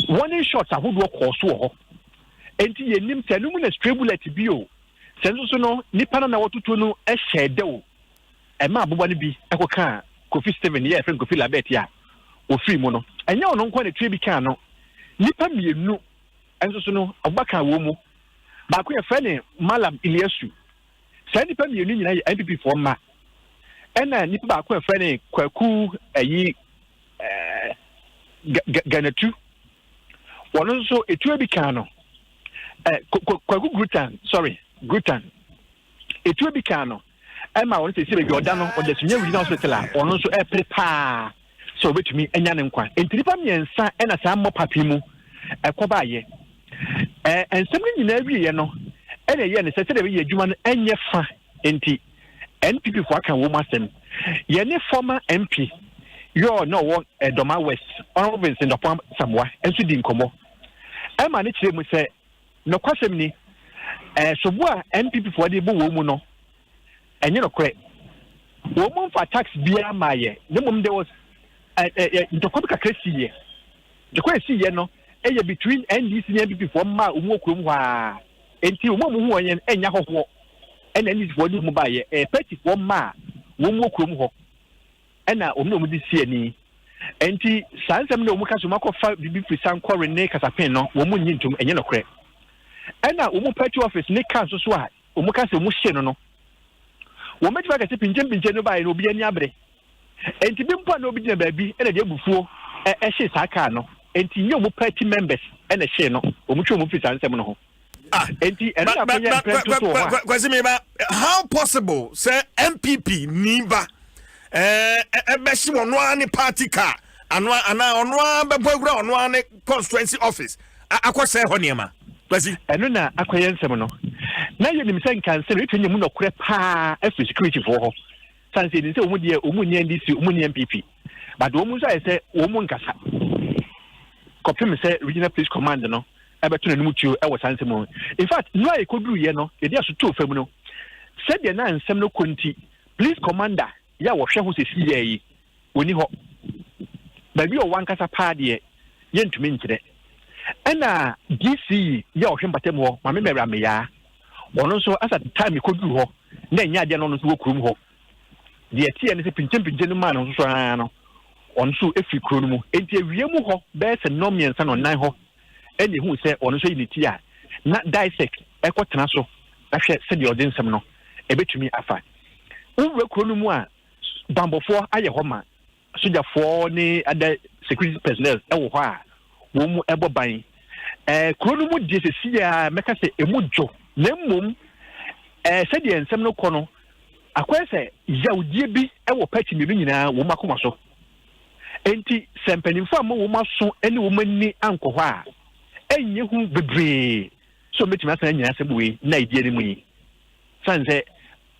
warning shots ahodoɔ kɔɔ so wɔ hɔ. Nti yɛnim sɛ ɛno mu na stray bullet bi o, sɛ nso so no nipa no na wɔtoto no hyɛɛ dɛ o, ɛma aboba no bi ɛkɔkaa Kofi Steven yɛ ɛfrɛ no Kofi Labet a ofiri mu no. Ɛnyɛ ɔno nko na etire bi kaa no, nipa mmienu nso so no aboba kaa wɔn mu. Baako yɛfrɛ ne Malam Ilyasu. Saa nipa mmienu nyinaa yɛ NPP foɔ mma. Ɛna nipa baako yɛfrɛ ne Kwaku ɛyi ɛɛ Ganatu, wɔn nso etuo bi kaa no, ɛɛ Kwaku Grutan, sorry, Grutan, etuo bi kaa no ɛma wɔn sɛ baabi ɔda no, ɔda Sunyani Regional Hospital a ɔno nso ɛpere paa sɛ ɔbɛtumi anya ne nkwa. Nti nipa mmiɛnsa ɛna saa mmɔ papi mu ɛkɔ baayɛ. Nsɛm no nyinaa wieɛ no, ɛna ɛyɛ ne sɛ sɛdeɛ ɛbɛyɛ adwuma no ɛnyɛ fa nti NPP fo aka wɔn mu asɛm. Yɛne former MP yɔɔ na ɔwɔ Dɔma West, Honourable Vincent Ɔpɔn Samoa, nso di nkɔmmɔ ɛma ne kyerɛ mu sɛ nokwasɛm ni, sobo a NPP foɔ de bɔ wɔn mu no ɛnyɛ nokorɛ. Wɔn mu mfa tax biara maa yɛ, na mmom there was ntɔkwa bi kakra si yɛ. Ntɔkwa esi yɛ no. yɛ between NDC ne NPP foɔ mma a wɔn wɔ kurom hɔ ara. Enti wɔn a wɔhu wɔn yɛn nyɛ ahɔhoɔ ɛna NDC foɔ de wɔn baeɛ. Ɛyɛ party foɔ mma a wɔn wɔ kurom hɔ ɛna wɔn na wɔn de si ani. Enti saa nsɛm no a wɔka sɛ wɔn akɔfa biribi firi Sankore ne Kasapen no, wɔn nnye ntom, ɛnyɛ nokorɛ. Ɛna wɔn party office ne car nso so a wɔka sɛ wɔn hye no no, wɔn bɛtumi aka sɛ pinkyenpinkyen no baeɛ no obi ani abere. Enti bi mpo a na obi gyina baabi na ɛde abufuo hyee saa kaa no. Enti nyɛ wɔn party members na ɛhyee no, wɔn twe wɔn firi saa nsɛm no ho. Ah, Enti ɛno na akɔyɛ mprɛnto so wɔ hɔ a. Kwasi meba, how possible sɛ NPP ni ba ɛbɛhye wɔn ara ne party car ano anaa ɔno ara bɛbɔ awura ɔno ara ne constituency office akɔsɛe hɔ nneɛma? Kwasi. Ɛno na akɔyɛ nsɛm no. Na yɛnim sɛ nka nsɛm yɛtumi nya mu nɔkorɛ paa afiri security foɔ hɔ. Sane sɛ yɛnim sɛ wɔn deɛ wɔn nni NDC, wɔn nni NPP. But wɔn nso ayɛ sɛ wɔn nkasa kɔpem sɛ Regional Police Command no ɛbɛto n'anim tuo ɛwɔ saa nsɛm mu. In fact, nnura a yɛkɔduruiɛ no, yɛde aso too fam no, sɛdeɛ na nsɛm no kɔ nti, Police Commander yɛ a wɔhwɛ ho sɛsi yɛ yi, ɔni hɔ. Baabi a ɔwɔ ankasa paa deɛ, yɛntumi nkyerɛ. Ɛna DC yɛ a ɔhwɛ mpatamu hɔ, Maame Mary Ameyaa, ɔno nso as at time mekɔduru hɔ, na ɛnyɛ adeɛ na ɔno nso wɔ kurom hɔ. Deɛ ɛteɛ ne sɛ pinkyenpinkyen no maa no nso so ara no, ɔno nso firi kuro no mu. Enti awia mu hɔ bɛyɛ sɛ nnɔn mmiɛnsa na ɔnan hɔ ɛna ehuu sɛ ɔno nso ayi ne ti a na Dysek ɛkɔtena so ahwɛ sɛdeɛ ɔde nsɛm no ɛbɛtumi afa. Wowura kuro no mu a, banbɔfoɔ ayɛ hɔ ma, sogyafoɔ ne other security personnel ɛwɔ hɔ a wɔn mu ɛbɔ ban. Ɛɛ kuro no mu deɛ sɛsi a mɛka sɛ emu dwo, na mmom ɛɛ sɛdeɛ nsɛm no kɔ no akɔyɛ sɛ yawdie bi ɛwɔ pɛti mmienu nyinaa wɔn akoma so. Enti sɛ mpanimfoɔ amma wɔn aso ne wɔn ani ankɔ hɔ a, ɛnyɛ hu bebree sɛ wɔbɛtumi asan anyina asɛm wei na ɛdi anim yi. Sane sɛ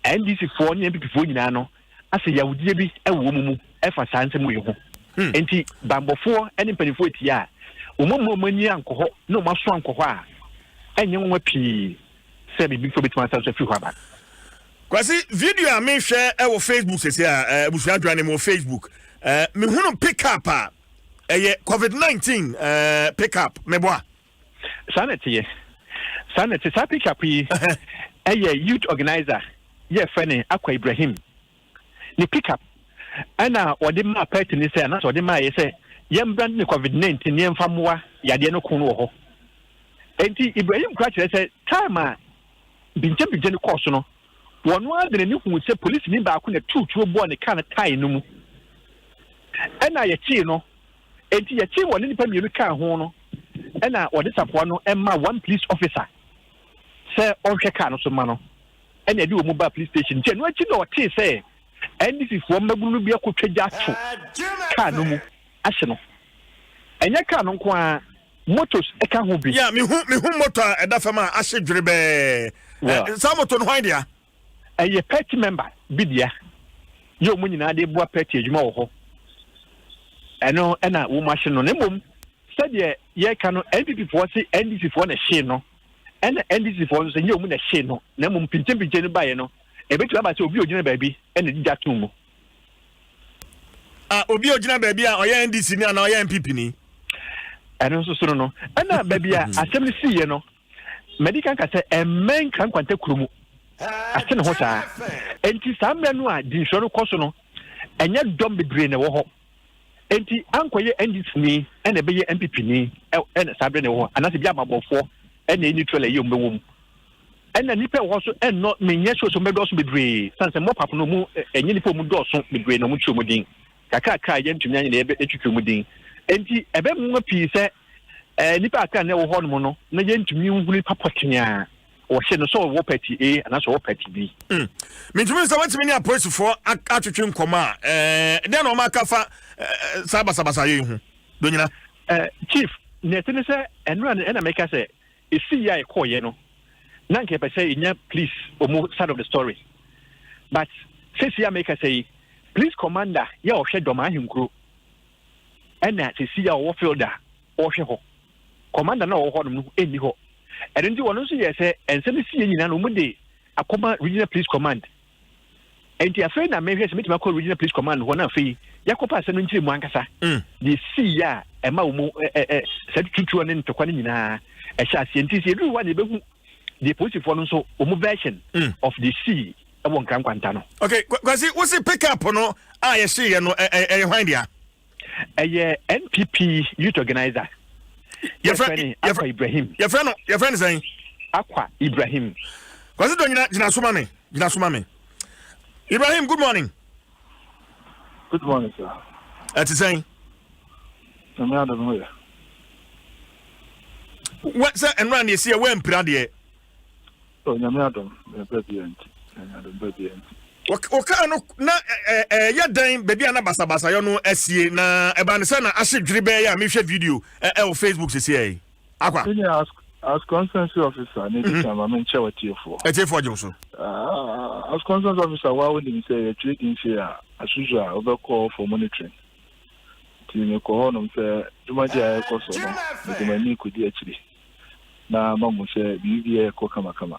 NDC foɔ ne NPP foɔ nyinaa no asɛ yawdie bi wɔ wɔn mu ɛfa saa nsɛm wei ho. Enti banbɔfoɔ ne mpanimfoɔ atia a, wɔn amma wɔn ani ankɔ hɔ na wɔn aso ankɔ hɔ a, ɛnyɛ nwanwa pii sɛ biribi foforɔ bɛtumi asan so afiri hɔ aba. Kwasi, video a mehwɛ wɔ Facebook sese a abusua adwa ne mu wɔ Facebook. Mehunu pickup a ɛyɛ COVID-19 pickup meboa. Saa na ɛteɛ. Saa na ɛte. Saa pickup yi ɛyɛ youth organizer yɛ fɛ ne Akwa Ibrahim ne pickup ɛna ɔde maa party ne sɛ anaasɛ ɔde maa yɛ sɛ yɛn brand ne COVID-19 ne yɛmfa mmoa yadeɛ no ko no wɔ hɔ. Enti Ibrahim kura kyerɛ sɛ time a Binkyɛbinkyɛ no kɔɔ so no, ɔno ara de n'ani huu sɛ polisini baako na tuu tuo bɔɔ ne kaa no tae no mu. Ɛnna yɛkyee no. Enti yɛkyee wɔne nnipa mmienu kaa ho no, ɛnna wɔde safoa no maa one police officer sɛ ɔnhwɛ kaa no so mma no. Ɛnna yɛde wɔn baa police station. Nti ɛno akyi na ɔtee sɛ NDC foɔ mmabunu no bi akɔtwa gya ato kaa no mu ahye no. Ɛnyɛ kaa no nko ara, motos ka ho bi. Yeah, mehu mehu moto a ɛda fam a ahye dwerebɛɛ. Well, Eh, saa moto no hwan dea? Ɛyɛ party member bi dea. Yɛ wɔn nyinaa de boa party adwuma wɔ hɔ. Ɛno ɛna wɔn ahye no. Na mmom sɛdeɛ yɛka no, NPP foɔ se NDC foɔ na ɛhyee no. Ɛna NDC foɔ nso sɛ nyɛ wɔn na ɛhyee no. Na mmom pinkyenpinkyen no baeɛ no, ɛbɛtumi aba sɛ obi a ɔgyina baabi ɛna ɛde gya too mu. Ah, obi a ogyina baabi a ɔyɛ NDC ni anaa ɔyɛ NPP ni. Ɛno nso sono no. Ɛna baabi a asɛm no siiɛ no, madi kan ka sɛ ɛmmɛn Nkrankwanta kuro mu. Ate ne ho saa. Enti saa mmerɛ no a dinsoro no kɔ so no, ɛnyɛ dɔm bebree na ɛwɔ hɔ. Enti ankɔyɛ NDC ni ɛna ɛbɛyɛ NPP ni ɛna saa berɛ na ɛwɔ hɔ. Anaasɛ bi amabɔfoɔ ɛna ɛyɛ neutral ɛyɛ wɔn bɛwɔ mu. Ɛna nnipa ɛwɔ hɔ so ɛnnɔ menyɛ sure sɛ wɔbɛdɔɔso bebree sane sɛ mop up no mu ɛnyɛ nnipa wɔn dɔɔso bebree na wɔn twi wɔn din kakrakra a yɛntumi anyɛ na yɛbɛtwitwi wɔn din enti ɛbɛmmoa pii sɛ ɛɛ nnipa akra na ɛwɔ hɔ nom no na yɛntumi nhunu nipa pɔtee a wɔhyɛ no sɛ ɔwɔ party A anaasɛ ɔwɔ party B. Mentumi sɛ wɔatumi ne apolisifoɔ atwetwe nkɔmmɔ a ɛɛ dɛn na wɔn aka fa saa basabasa yɛ yi ho donyina. Chief, nea ɛte ne sɛ ɛno a ɛna meka sɛ Ɛsii yɛ a yɛkɔɔyɛ no na nka yɛpɛ sɛ yɛnya police ɔmu side of the story but sɛsi a mekasa yi police commander yɛ ɔhwɛ dɔm ahenkuro ɛna sɛsi a ɔwɔ field a ɔhwɛ hɔ commander na ɔwɔ hɔ nom no ɛnni hɔ ɛno nti wɔn nso yɛ sɛ ɛnsɛm no si yɛ nyinaa no wɔn de akɔma regional police command nti afei na mehwɛ sɛ mɛtumi akɔ regional police command hɔ na afei yɛakɔpa asɛm no nkyerɛ mu ankasa deɛ sii yɛ a. ɛma wɔn ɛ ɛ saa tutuo ne ntɔkwa no nyinaa ɛhyɛ aseɛ. Nti sɛ yɛduru hɔ a na yɛbɛhu deɛ polisifoɔ no nso wɔn version mm. of the sea ɛwɔ nkran kwanta no. Okay, Kwasi, wosi pick up no a yɛhyeeɛ no ɛyɛ hwan dea? Ɛyɛ NPP youth organizer. Yɛfrɛ no Akwa Ibrahim. Yɛfrɛ no yɛfrɛ no sɛn? Akwa Ibrahim. Kwasi dɔ nyina gyina so ma me gyina so ma me. Ibrahim, good morning. Good morning, sir. Ɛte sɛn? Nyame adom ho yɛ. Wɛ sɛ nnora ne esi yɛ wɛmpira deɛ. Oh, Nyame adom, meba bia nti. Nyame adom ba bia nti. Wo kaa no na ɛyɛ dɛn baabi a na basabasayɔ no asie na ɛba ne sɛ na ahye dwiri bɛyɛ a mehwɛ video ɛwɔ Facebook sisi yi. Akwa. Senior as, as constituency officer ne di kan ma menkyɛ w'atiefoɔ. Atiefoɔ gye wo so. Uh, as constituency officer wa wonim sɛ yɛtwerɛ din sei a asusu a wobɛkɔ for monitoring. Nti mekɔ hɔnom sɛ dwumadi a ɛkɔ so no mede m'ani kɔdi akyiri na mahu sɛ biribiara ɛkɔ kamakama.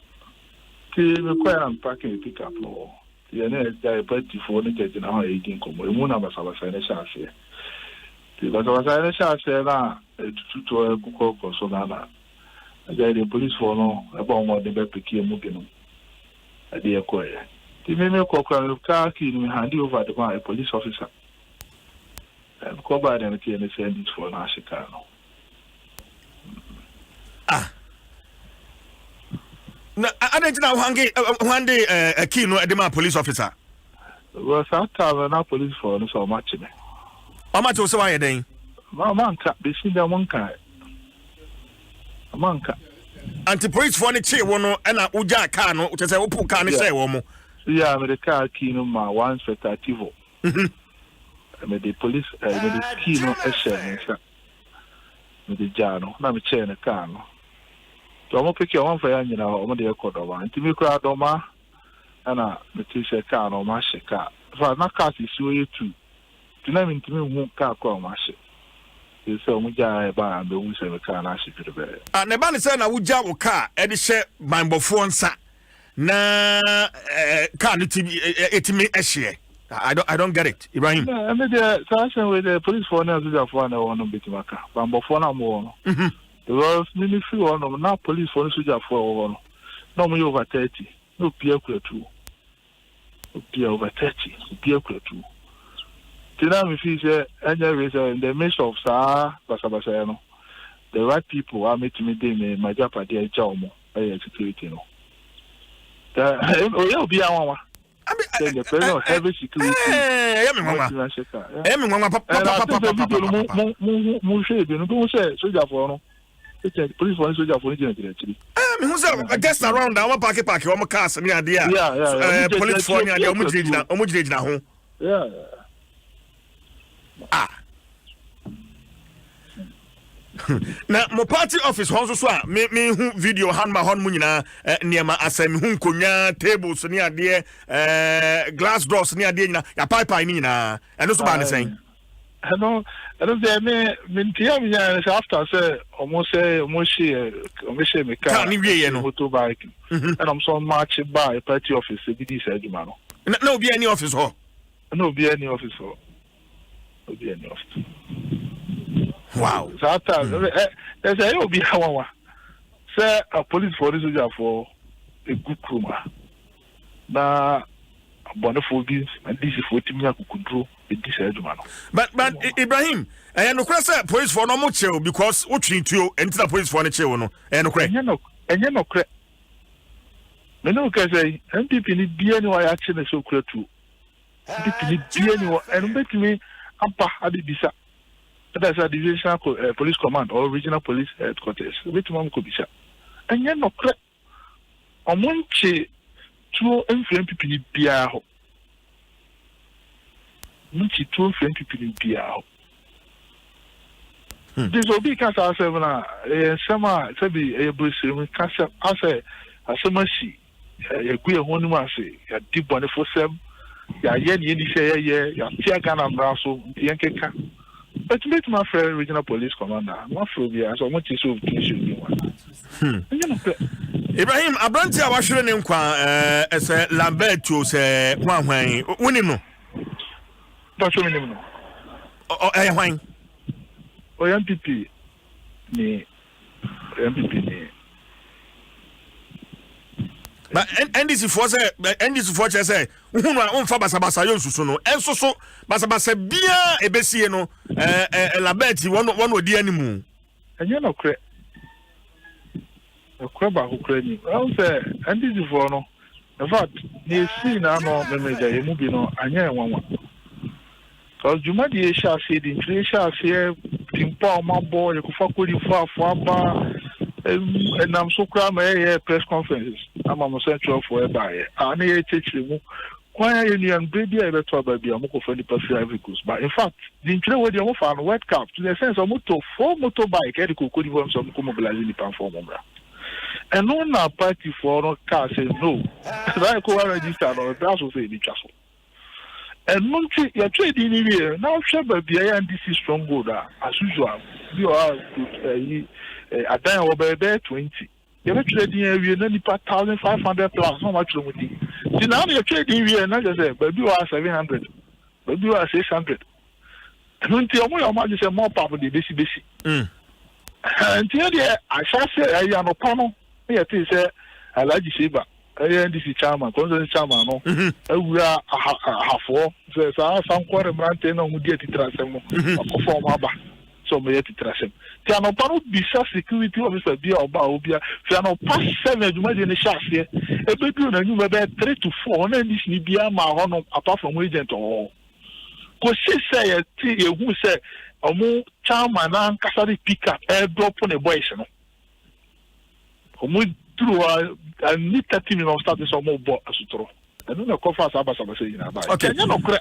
Nti mekɔɛ a mepake me pickup no wɔ hɔ. Nti yɛne agya yɛ partyfoɔ no gyinagyina hɔ a yɛredi nkɔmmɔ. Emu na basabasayɛ no hyɛɛ aseɛ. Nti basabasayɛ no hyɛɛ aseɛ no a ɛtututoɔ ɛkokɔkɔ so no na agya yɛ deɛ policefoɔ no bɔɔ mmɔden bɛpeke yɛn mu binom de yɛ kɔeɛ. Nti me mekɔ koraa me car key no me hande over de maa a police officer. Mekɔ baeɛ deɛ meteɛ ne sɛ NDCfoɔ no ahye car no. Ah. Na adɛn nti na wohange wohande eh, key no de maa police officer? Well, saa time no na policefoɔ no sɛ ɔmo akye me. Ɔmo akye wo sɛ woayɛ dɛn? Ma ɔmo anka, besi ndɛ ɔmo nkae. Ɔmo anka. Anti policefoɔ no kyee wo no ɛna wogyaa kaa no, kyerɛ sɛ wopo kaa no hyɛɛ wɔn mo. Yeah, mede kaa key no maa one Inspector Ativo. Mhm. Mede police eh, mede key no hyɛɛ ne nsa. Mede gyaa no na mekyɛɛ no kaa no. Nti ɔmo peke ɔmo amfa yɛn anyina hɔ, ɔmo de yɛ kɔ Dɔmaa. Nti me koraa Dɔmaa ɛna mete sɛ kaa no ɔmo ahye kaa. In fact na cars esi hɔ yɛ tuu. Nti na mentumi nhu kaa koro a ɔmo ahye. Nti sɛ ɔmo gyaa yɛ baa a mehu sɛ me kaa no ahye dwerebɛɛ. Ah, na ɛba ne sɛ na wogya wo kaa de hyɛ banbɔfoɔ nsa na eh, kaa no ti ɛtumi ɛhyeɛ. I don't, I don't get it, Ibrahim. Na ɛne deɛ saa asɛm wei deɛ polisifoɔ ne asogyafoɔ a na ɛwɔ hɔ no bɛtumi aka banbɔfoɔ no a wɔwɔ no mhm. because me me firi hɔ nom na polisifoɔ ne sogyafoɔ a ɛwɔ hɔ no na wɔyɛ over 30 na obiara kura tuo obiara over 30 obiara kura tuo nti na me fii sɛ ɛnyɛ wei sɛ in the midst of saa basabasayɛ no the right people a metumi de me magyapadeɛ agya wɔn ɛyɛ security no ɔyɛ obiara nwanwa sɛ the president of heavy security ɛyɛ me nwanwa ɛyɛ me nwanwa papapapapapa mo hwɛ ebi no bi ho sɛ sogyafoɔ no polisifoɔ ne sogyafoɔ no gyinagyina akyiri mehu sɛ just around a wɔn paake paake wɔn cars ne adeɛ a polisifoɔ ne adeɛ wɔn gyinagyina wɔn gyinagyina ho Ah. Na mo party office hɔ nso so a me me hu video ha ma hɔ nom nyinaa eh, nneɛma asɛ me hu nkonnwa tables ne adeɛ eh, glass doors ne adeɛ nyinaa yɛapaepae ne nyinaa ɛno nso baa ne sɛn. ɛno ɛno deɛ me me ntia me nyaa sɛ after sɛ ɔmo sɛ ɔmo hye ɔmo hye me car ne wieɛ no motorbike mhm. ɛna ɔmo sɛ ɔmo akye baa party office ebi di saa adwuma no. Na na obi ani office hɔ. Na obiara ni office hɔ. Obiara ni office. Wow. Saa time hmm. ɛ ɛ sɛ ɛyɛ obiara nwanwa sɛ apolisifoɔ ne sogyafoɔ egu kurom ha na abɔnefoɔ bi ndisifoɔ tumi akukuduro edi saa adwuma no. But but Ibrahim ɛyɛ nokorɛ sɛ polisifoɔ no ɔmo kyew because wotwe tuo ɛnti na polisifoɔ no kyew no ɛyɛ nokorɛ. Ɛnyɛ nokorɛ. Me ne wo kasa yi, NPP ni bia ni hɔ a yɛakye no sɛ okura tuo. NPP ni bia ni hɔ, ɛno bɛtumi aba abɛbisa. Ɛda sɛ divisional eh, police command or regional police headquarters, bɛtumi amkɔbisa. Ɛnyɛ nɔkorɛ, ɔmo nkye tuo mfiri NPP ni biara hɔ. Ɔmo nkye tuo mfiri NPP ni biara hɔ. Hmm. Nti sɛ obi ka saa asɛm no a, ɛyɛ nsɛm a sɛbi ɛyɛ beresɛm ka sɛ asɛ asɛm asi, yɛagu yɛn ho anim ase, yɛadi bɔnefosɛm, yɛayɛ nea ɛnni sɛ yɛyɛ, yɛatia Ghana mmara so, nti yɛnkeka. But mɛtumi afrɛ regional police commander, mafrɛ obiara sɛ ɔmo te sɛ obi hyɛ obi ho ana. Hmm. Ɛnyɛ nokorɛ. Ibrahim, aberante a wahwere ne nkwa ɛɛ sɛ Lamberto sɛ hwanhwan, wonim no? Mpatsɔ mi nim no. Ɔ ɛyɛ hwan? Ɔyɛ NPP ni, ɔyɛ NPP ni. Ba NDC foɔ sɛ NDC foɔ kyerɛ sɛ wohu no a womfa basabasa yɛ nsusu no ɛnso so basabasa biara ɛbɛsie no ɛɛ ɛɛ Labɛɛti wɔn wɔn ɔdi animu. Ɛnyɛ nɔkorɛ. Nokorɛ baako koraa nnim. Woahu sɛ NDC foɔ no, in fact, deɛ ɛsii n'ano Memeda yɛn mu bi no, anyɛ yɛn nwanwa. Because dwumadie yi hyɛ aseɛ, di ntwene hyɛ aseɛ, timpɔ a wɔabɔ, yɛkɔfa Cote d'Ivoire foɔ aba, ɛnam so koraa ma yɛyɛɛ press conferences ama mo sɛntwerɛfoɔ ɛbaeɛ a na yɛrekyerɛkyerɛ mu kwan a yɛn nuanom berɛ bi a yɛbɛto aba bi a wɔkɔfa nnipa firi Ivory Coast ba. In fact, di ntwene wei deɛ wɔfaa no World Cup to the extent sɛ wɔtɔ four motorbike ɛde kɔ Cote d'Ivoire sɛ wɔkɔ mobilize nnipa mfa wɔn mmra. Ɛno na partyfoɔ no kaa sɛ no, saa ECOWAS register no ɛbra so sɛ yɛbɛtwa so. Ɛno nti yɛtwɛɛ din no wieɛ no na wohwɛ baabi a ɛyɛ NDC stronghold a as usual bi wɔ hɔ a ɛyi adan a wɔbɛyɛ bɛyɛ 20. Yɛbɛtwerɛ din awie na nipa 1500 plus na wɔatwerɛ mu din. Nti na ano yɛtwerɛ din wie na kyerɛ sɛ baabi wɔ hɔ a 700, baabi wɔ hɔ a 600. Ɛno nti wɔn yɛ wɔn adwene sɛ mop up deɛ besi besi. Mm. Nti yɛ deɛ ahyɛase ɛyɛ anɔpa no na yɛtee sɛ Alhaji Sheba ɛyɛ NDC chairman, constituency chairman no mhm. awura ahafoɔ sɛ saa sankɔre mmerante na wɔn di atitirasɛm no mhm. akɔfa wɔn aba sɛ wɔn yɛ atitirasɛm. Nti anɔpa no bisa security officer bi a ɔba a obia fi anɔpa 7 adwumadie no hyɛ aseɛ ebeduru n'anwum bɛbɛyɛ 3 to 4 na NDC ni biara maa hɔnom apart from agent ɔwɔ hɔ. Kosii sɛ yɛte yɛhuu sɛ ɔmo chairman no ankasa de pick up ɛredrɔpo ne boys no. Ɔmo duru hɔ a anni 30 minutes ɔmo start sɛ ɔmo bɔ asutoro. Ɛno na ɛkɔfaa saa basabasa yi nyinaa baeɛ. Okay. Ɛnyɛ nokorɛ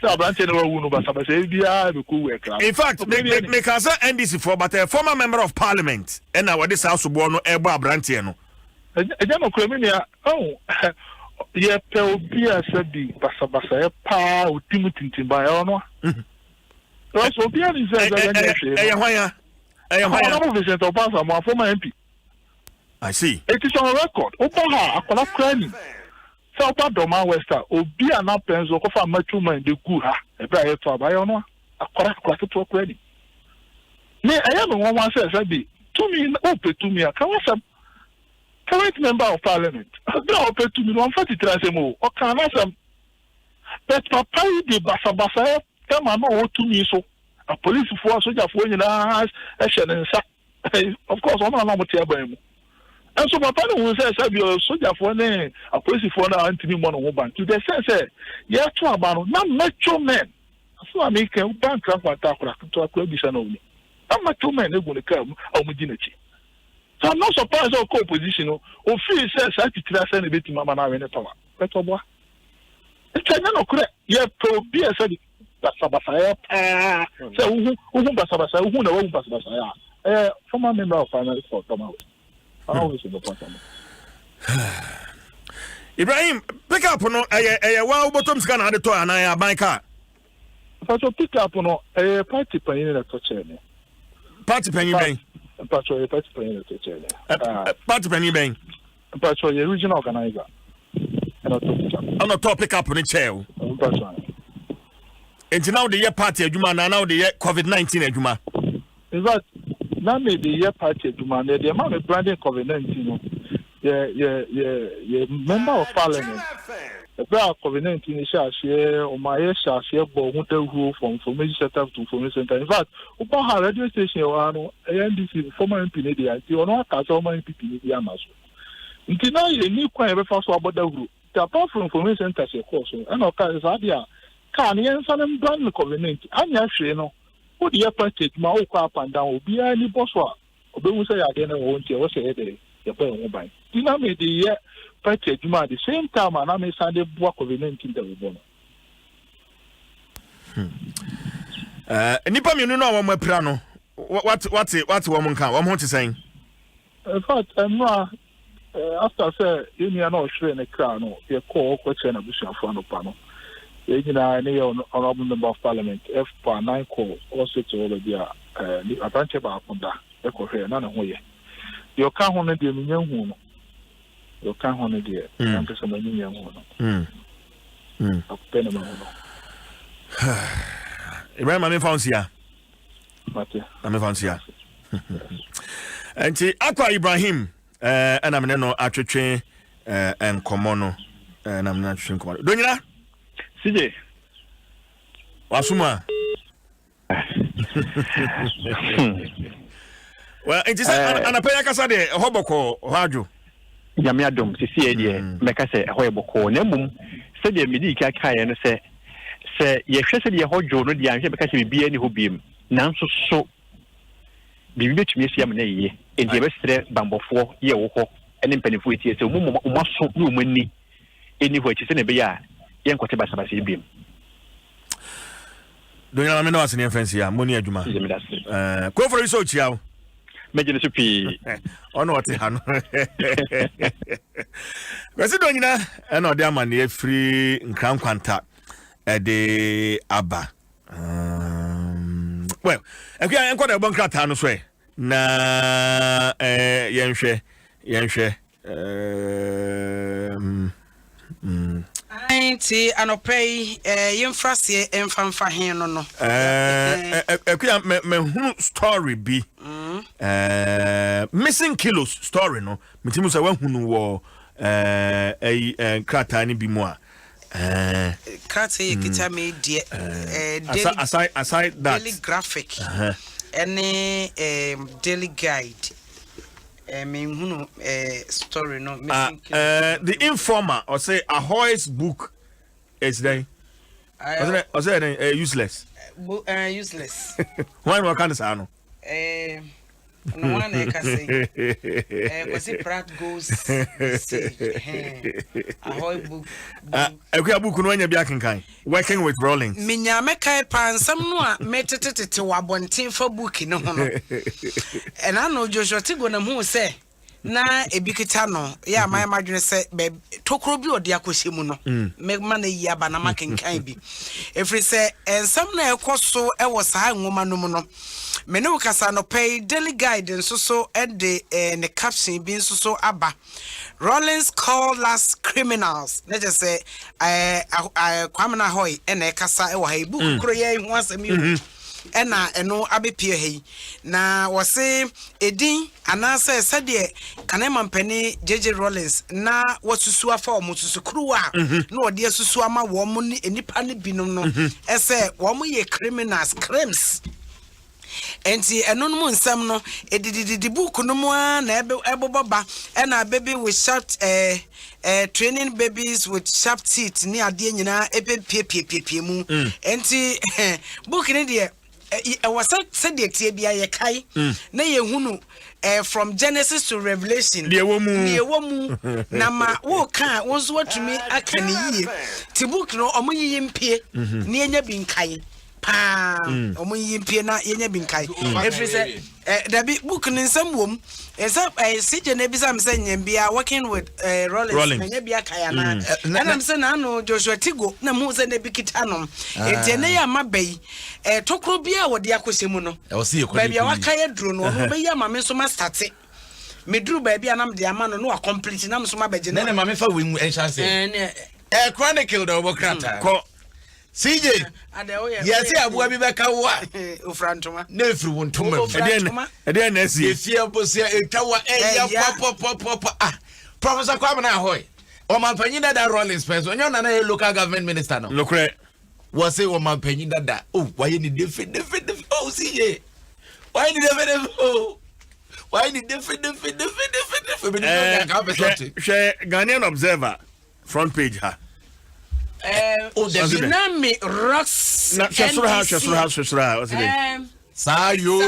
sɛ aberanteɛ no wawu no basabasa yi biara bɛkɔ wu ɛkra. In fact, me me me ka sɛ NDC foɔ but a former member of parliament ɛna wɔde saa soboɔ no ɛrebɔ aberanteɛ no. Ɛnyɛ nokorɛ me nua. Ɔho, yɛpɛ obi a sɛbi basabasayɛ paa odi mu tintimban, ɛyɛ ɔno a. Because obiara nim sɛ ɛsɛ ɛnyɛ hwee. Ɛyɛ hwan a? Ɛyɛ hwan a? Honorable Vincent Oppah Asamoah, former MP. I see. It is on record. Woba ha akwadaa koraa nim sɛ woba Dormaa West a, obi a n'apɛn so ɔkɔfa macho man de gu ha ɛberɛ a yɛto aba, ɛyɛ ɔno a. Akwadaa, akwadaa ketewa koraa nim. Me, ɛyɛ me nwanwa sɛ sɛbi tumi, wopɛ tumi a, ka w'asɛm. Current member of parliament, bere a ɔpɛ tumi no ɔmfa titire asɛm o, ɔkaa n'asɛm. But papa yi de basabasayɛ ma na ɔwɔ tumi so. Apolisifoɔ, asogyafoɔ nyinaa hyɛ ne nsa. Of course, wɔn na na wɔte aban mu. Nso papa no hu sɛ sɛbi sogyafoɔ ne apolisifoɔ no a ntumi mmɔ ne ho ban. To the extent sɛ yɛto aba no, na macho men, asɛm a meka yi, woba Nkran Kwanta akora ketewa koraa bisa na ɔnim. Na macho men egu ne kaa mu a wɔdi n'akyi. So I'm not surprised sɛ ɔkɔ opposition no, ofii sɛ saa titire asɛm na ebetumi ama no awe ne power. But ɔboa. Nti ɛnyɛ nokorɛ, yɛpɛ obi a sɛde basabasayɛ paa, sɛ wohu wohu basabasayɛ, wohu na wahu basabasayɛ a, ɛyɛ former member of parliament for Dormaa West. Former West of Pɔtɔmɔ. Ibrahim, pick up no ɛyɛ ɛyɛ wa wobɔtɔm sika na ade tɔ anaa ɛyɛ aban kaa? Mpatsɔ pick up no ɛyɛ party panyin na ɛtɔ kyɛɛ me. Party panyin bɛn? Mpatsɔ ɛyɛ party panyin na ɛtɔ kyɛɛ me. Ah. Party panyin bɛn? Mpatsɔ yɛ regional organizer ɛna ɔtɔ pick up. Ɛna ɔtɔ pick up no kyɛɛ o. Mpatsɔ. Nti na wode yɛ party adwuma anaa na wode yɛ covid 19 adwuma? In fact, na me de yɛ party adwuma na deɛ ma me branding covid 19 no yɛ yɛ yɛ yɛ member of parliament ɛberɛ a covid 19 hyɛ aseɛ ɔma yɛ hyɛ aseɛ bɔ ho dawuro from information center to information center in fact wobɔ ha radio station wɔ ha no ɛyɛ NDC former MP ne deɛ nti ɔno aka sɛ ɔma NPP ne bi ama so nti na yɛni kwan yɛbɛfa so abɔ dawuro nti apart from information center sɛ ɛkɔɔ so ɛna ɔka sɛ saa deɛ a kaa no yɛnsa no mbra no covid 19 anyɛ hwee no Wode yɛ party adwuma a, wokɔ up and down, obiara ani bɔ so a, ɔbɛhu sɛ yadeɛ no wɔ hɔ nti ɛwɔ sɛ yɛyɛ dɛn? Yɛbɔ yɛn ho ban. Nti na mede yɛ party adwuma at the same time a na mesan de boa covid 19 dawubɔ no. Hmm. Eh, nnipa mmienu no a wɔn apira no, wate wate wate wɔn nka, wɔn ho te sɛn? In fact, ɛnora after sɛ yɛn nua no a ɔhweree ne kra no, yɛkɔɔ hɔ kɔkyerɛ n'abusuafo anɔpa no. Yɛn nyinaa ne yɛ Honourable Member of Parliament fo anan kɔɔ hospital hɔ baabi a aberanteɛ baako da kɔhwɛɛ na ne ho yɛ. Deɛ ɔka ho no deɛ menya nhuu no. Deɛ ɔka ho no deɛ ankasa m'ani nya nhuu no. Baako pɛ na mahu no. Ibrahim, ma memfa wo nsia. Mate. Na mefa nsia. Nti Akwa Ibrahim ɛna mene no atwetwe nkɔmmɔ no ɛna mene atwetwe nkɔmmɔ no. Donyina. CJ. Wasom a. Well, nti sɛ anapa yi akasa deɛ ɛhɔ bɔkɔɔ hɔ adwo. Nyame adom sisi yɛ deɛ mɛka sɛ ɛhɔ yɛ bɔkɔɔ na mmom sɛdeɛ mede ka kaeɛ no sɛ sɛ yɛhwɛ sɛdeɛ ɛhɔ dwo no deɛ anhwɛ bɛka sɛ biribiara ni hɔ biem nanso so biribi bɛtumi asi ama no ayie enti yɛbɛsrɛ bambɔfoɔ yɛ wɔ hɔ ne mpanimfoɔ ɛtie sɛ wɔn wɔn aso ne wɔn ani ɛni hɔ akyi sɛdeɛ ɛbɛyɛ a yɛnkɔte basabasa yi biem. Donyina ma me na wase ne yɛmfa nsi a mo ne adwuma. Koforo yi sɛ ɔkyia wo. Mɛgye ne so pii. Ɔna ɔte ha no. Kwasi Donyina ɛna ɔde amanneɛ firi Nkrankwanta ɛde aba. Um, well, ɛkua yɛnkɔ da ɛbɔ nkrataa no so ɛ na eh, yɛnhwɛ yɛnhwɛ Um, mm. Nti anɔpa yi yɛmfiri aseɛ mfa mfa he no no. Akuya mahunu story bi. Mm. Missing kilos story no. Metumi sɛ wahunu wɔ ɛyi krataa no bi mu a. Krataa yɛ kita me deɛ. Aside, aside that. Daily graphic. Ɛne daily guide. Eh, menhunu eh, story no. Ah, eh, the informer ɔsɛ Ahoy's book is dɛn? Ɔsɛ ɔsɛ dɛn? Eh, useless. Bo, eh, useless. Wɔn na ɔka ne saa no. Eh, no one na ɛka sɛ. Eh, Kwasi Pratt goes stage. Eh, Ahoy book. Ah, Akuya book no anya bi akenkan. Working with Rawlings. Menya mɛkae paa nsɛm no a metetetete wɔ abɔnten fa book no ho no. Ɛna no Joshua Tigo na muhu sɛ na ebi kita no yɛ a mayɛ m'adwene sɛ baabi tokuro bi ɔde akɔhyɛ mu no mm. mɛma no ayi aba na makenkan bi. Ɛfiri sɛ nsɛm no a ɛkɔ so wɔ saa nwoma no mu no me ne wo kasa anɔpa yi Daily Guide nso so de eh, ne caption bi nso so aba. Rawlings called us criminals. Na kyerɛ sɛ ɛɛ Kwame Nahoi ɛna ɛkasa ɛwɔ ha yi. Book mm. koro yɛ ho asɛm yi mm-hmm. ɛna ɛno abɛpie ha yi. Na wɔse edin anaasɛ sɛdeɛ kane mampanin JJ Rawlings na wasusu afa wɔn susukuruwa a mm-hmm. na wɔde asusu ama wɔn ne nnipa no binom no mm-hmm. ɛsɛ wɔn yɛ criminals crims. Enti ɛno no mu nsɛm no, edidididi book no mu ara na ɛbe ɛbobɔ ba, ɛna baby with sharp eh, eh, training babies with sharp teeth ne adeɛ nyinaa ɛbɛpiepiepie mu. Mm. Enti book no deɛ ɛwɔ sɛ sɛdeɛ tie bia yɛkae mm. na yɛhunu eh, from Genesis to Revelation deɛ ɛwɔ mu deɛ ɛwɔ mu na ma woka a wo nso watumi aka ne yie ti book no ɔmo yiyi mpie mm-hmm. ne yɛnya bi nkae paa mm. ɔmo yiyi mpie na yɛnya bi nkae mm. ɛfiri sɛ eh, dabi book no nsɛm wom ɛsɛ eh, cj na ebisa mi sɛ nyɛn bia working with eh, Rollins na nyɛ bia kae anaa mm. ɛna mi sɛ n'ano Joshua Tigo na mu sɛ n'ebi kita nom ah. eti ɛnɛ yɛ ama bɛ yi eh, tokuro bi a wɔde akɔhyɛ mu no baabi a waka yɛ duro no ɔno ɔbɛyi ama mi nso ma state meduru baabi a na mede ama no na wakɔmplete na nso mabɛgye no. Ne ne maame fa wei mu ɛnhyɛ ase. Ɛɛ chronicle da ɔbɔ krataa. Kɔ. CJ, yɛse aboa bi bɛka wo a, na ɛfiri wo ntoma mu. Ɛdeɛ na ɛsie. Ɛfie bosea ɛtwa wo a, ɛyɛ pɔpɔpɔpɔ. Ah, Professor Kwame na ahoy. Ɔmampanyin dada Rawlings pɛn so, ɔnyɛ ɔna na yɛ local government minister no. Nokorɛ. Wɔse ɔmampanyin dada, oh, wayɛ ne defe defe defe, oh, CJ, wayɛ ne defe defe, oh. Wayɛ ne defe defe defe defe defe. Hwɛ Ghanaian Observer. Front page ha. Eh, oh, tsunami rocks. Na hwɛ soro ha, hwɛ soro ha, hwɛ soro ha. Ɔsi dɛ. Saa yoo.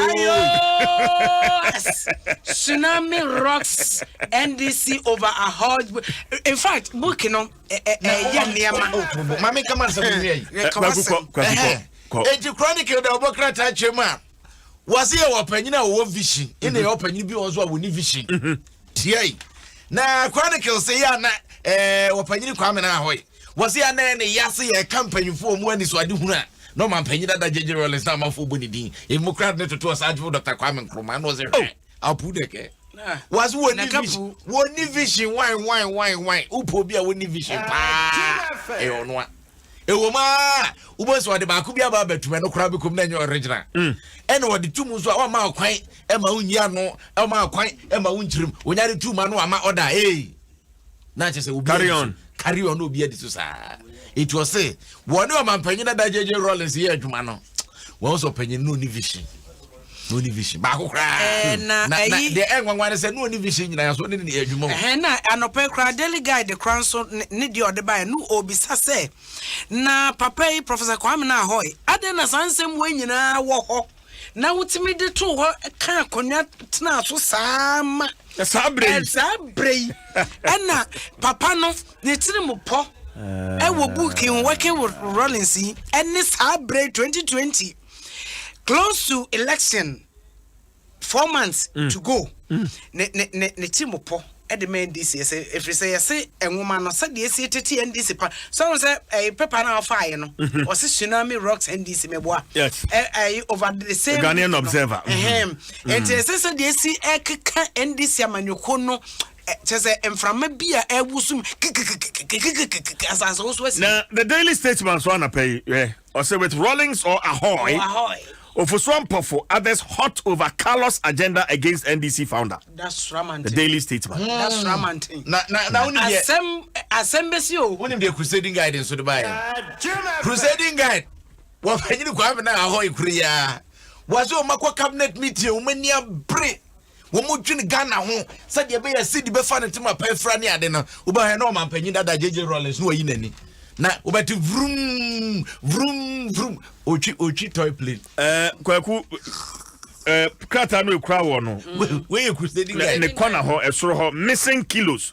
Tsunami rocks NDC over a hot. In fact, book no ɛyɛ nneɛma. Maame kama nsɛm nua yi. Kwaku kɔ, kwaku kɔ. Kɔ. Eti chronicle da ɔbɔ krataa kyerɛ mu a. Wɔsi yɛ wɔ panyin a wɔwɔ vision ɛna yɛ ɔpanyin bi wɔ nso a wɔni vision. Tiɛ na Chronicles yɛ ana ɛɛ ɔpanyin Kwame na ahɔ yi. Wɔsi ana ɛna yase yɛ ka mpanyinfoɔ wɔn ani so ade hunu a na ɔma mpanyin dada JJ Rawlings na amanfoɔ bɔ ne din. Emu kora ne toto ɔsagyefo Dr. Kwame Nkrumah na ɔsɛ hwɛ apu dɛkɛ. Wɔsi wɔni vision wɔni vision wan wan wan wan wopɔ obi a wɔni vision paa ɛyɛ ɔno a. Ɛwɔ mu a wobɛhu sɛ ɔde baako bi aba abɛtum ɛno koraa bɛkɔm na ɛnyɛ original. Ɛna ɔde tum nso a wama kwan ɛma wonyi ano, ɛma kwan ɛma wonkyerem. Onya de tum ano ama ɔda ee. Na kyerɛ sɛ obi Carry on. Carry on na obi adi so saa. Eti ɔse wɔne ɔmampanyin dada JJ Rawlings yɛ adwuma no. Wɔn sɛ ɔpanyin no ni vision. No ni vision. Baako koraa. Eh, na na ɛyi- deɛ ɛnwanwa ne sɛ no ni vision nyinaa so ne ne yɛ adwuma o. Ɛhɛn na anɔpa yi koraa Daily Guide koraa nso ne ne deɛ ɔde baeɛ no ɔrebisa sɛ na papa yi Professor Kwame Nahoi adɛn na saa nsɛm wei nyinaa wɔ hɔ na wotumi de too hɔ ka akonnwa tenaa so saa ma saa berɛ yi saa berɛ yi ɛna papa no ne tiri mu pɔ ɛwɔ book yi ho Working with Rawlings yi ɛne saa berɛ yi 2020 close to election 4 months to go ne ti mu pɔ ɛde ma NDC ɛsɛ efiri sɛ yɛse nwoma no sɛdeɛ esi tete NDC pa sɛ wɔn sɛ ɛyɛ paper na ɔfa yɛ no ɔsi tsunami rocks NDC mɛboa. Ɛ ɛyɛ over the same Ghanaian week no. Observer. Ɛhɛn nti ɛsɛ sɛdeɛ esi ɛkeka NDC amanyɔkuo no ɛ kyɛ sɛ mframa bi a ɛwusu mu kikikikikikikiki asase woso asi. Na the Daily Statesman so anapa yi ɛ ɔsɛ with Rawlings or Ahoy. Ahoy. Ofosu Ampofo others hot over callous agenda against NDC founder. That's Ramantin. The Daily Statesman. That's Ramantin. Na wonim deɛ Asɛm bɛsi o. Wonim deɛ Crusading Guide nso de baeɛ. Crusading Guide wɔpanyini Kwame na ahɔ ekuro yi a wɔsɛ wɔn akɔ cabinet meeting, wɔn ani abere, wɔn dwene Ghana ho sɛdeɛ ɛbɛyɛ sidi bɛfa ne ntoma pɛ fira ne ade no wobɛhwɛ na ɔmampanyin dada JJ Rawlings na wayi n'ani na wobɛte vrum vrum vrum otwi toy plane. Kwaku krataa no ekura wɔ no. Wei yɛ Crusading Ne Guide. ne kɔna hɔ ɛsoro hɔ, missing kilos.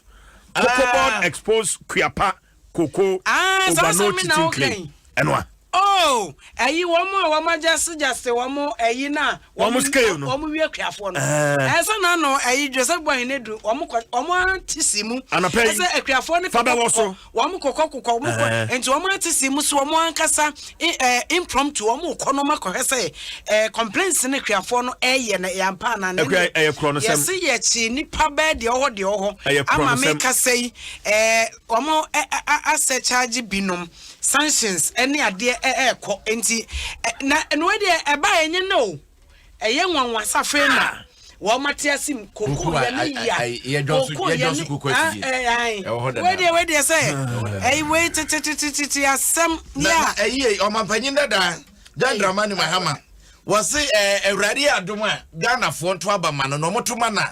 Cocoa Board expose Kuapa cocoa Ah, over saa no asɛm mi na cheating woka claim. yi. Ɛnoa. Oh, ɛyi wɔn a wɔn agyase gyase wɔn ɛyi na Wɔn scale no. Wɔn wie akuafoɔ no. Eh. Ɛsɛ na no ɛyi Joseph Boahen du wɔn kɔ wɔn ate si mu. Anɔpa yi, Ɛsɛ akuafoɔ no fa bɛwɔ so. Wɔn kɔkɔ kɔkɔ wɔn kɔ Eh. nti wɔn ate si mu so wɔn ankasa impromptu wɔn kɔ no wɔn akɔhwɛ sɛ complaints ne akuafoɔ no ɛyɛ no ɛyɛ ampa anaa. Akua, ɛyɛ korɔ no sɛm. Yɛsi yɛkyi nipa bɛɛ deɛ ɔwɔ Ɛyɛ korɔ ama no mi sɛm. kasa yi wɔn ɛ ɛ asɛ charge binom sanctions ɛne adeɛ ɛɛkɔ nti na ɛnuwa deɛ ɛba ɛnyɛ no o ɛyɛ nwanwa safe na wɔn ate ase mu koko Koko yɛ ne ya yɛdɔ so koko yɛdɔ yɛ so ne koko afidie. Ah, Ɛwɔ hɔ dada. Wei deɛ sɛ ɛyi wei tetetete asɛm Na yɛ na a ɛyi ɔmampanyin dada John Dramani Mahama wɔse Awurade yɛ adom a Ghanafoɔ nto aba ma no na ɔmo to ma na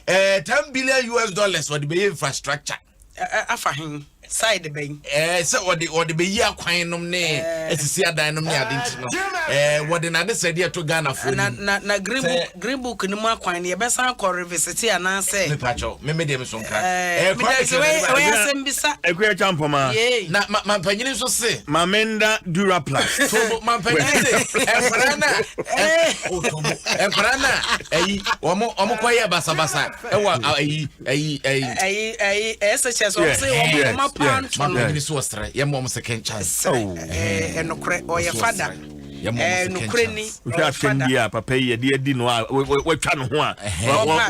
US$10 billion wɔde bɛyɛ infrastructure. Afa hen side bɛn? Sɛ wɔde bɛyi akwan nom ne asisi adan nom ne ade nti no wɔde n'ade sɛ deɛ ɛto Ghanafoɔ na nim. na green book, green book ni mu akwan no yɛbɛsan akɔ revisit anaasɛ Mepakyɛw meme deɛ meso nkra. Meda sɛ wei asɛm bisa. Akua Champoma. Yay. Na mampanyin nso se Mamenda Duraplast. Tobo mampanyin se nkwadaa na o tobo nkwadaa na ɛyi wɔn kɔ yɛ basabasa ɛwɔ ɛyi ɛyi SHS wɔn sɛ wɔn apa nto no. Mampanyin so ɔsrɛ yɛ mɔ wɔn second chance. Ɛnokorɛ ɔyɛ fada. Yɛ mɔ wɔn second Nokorɛ ni. chance. Wohwɛ atɛm bi a papa yi yɛde adi no a watwa ne ho a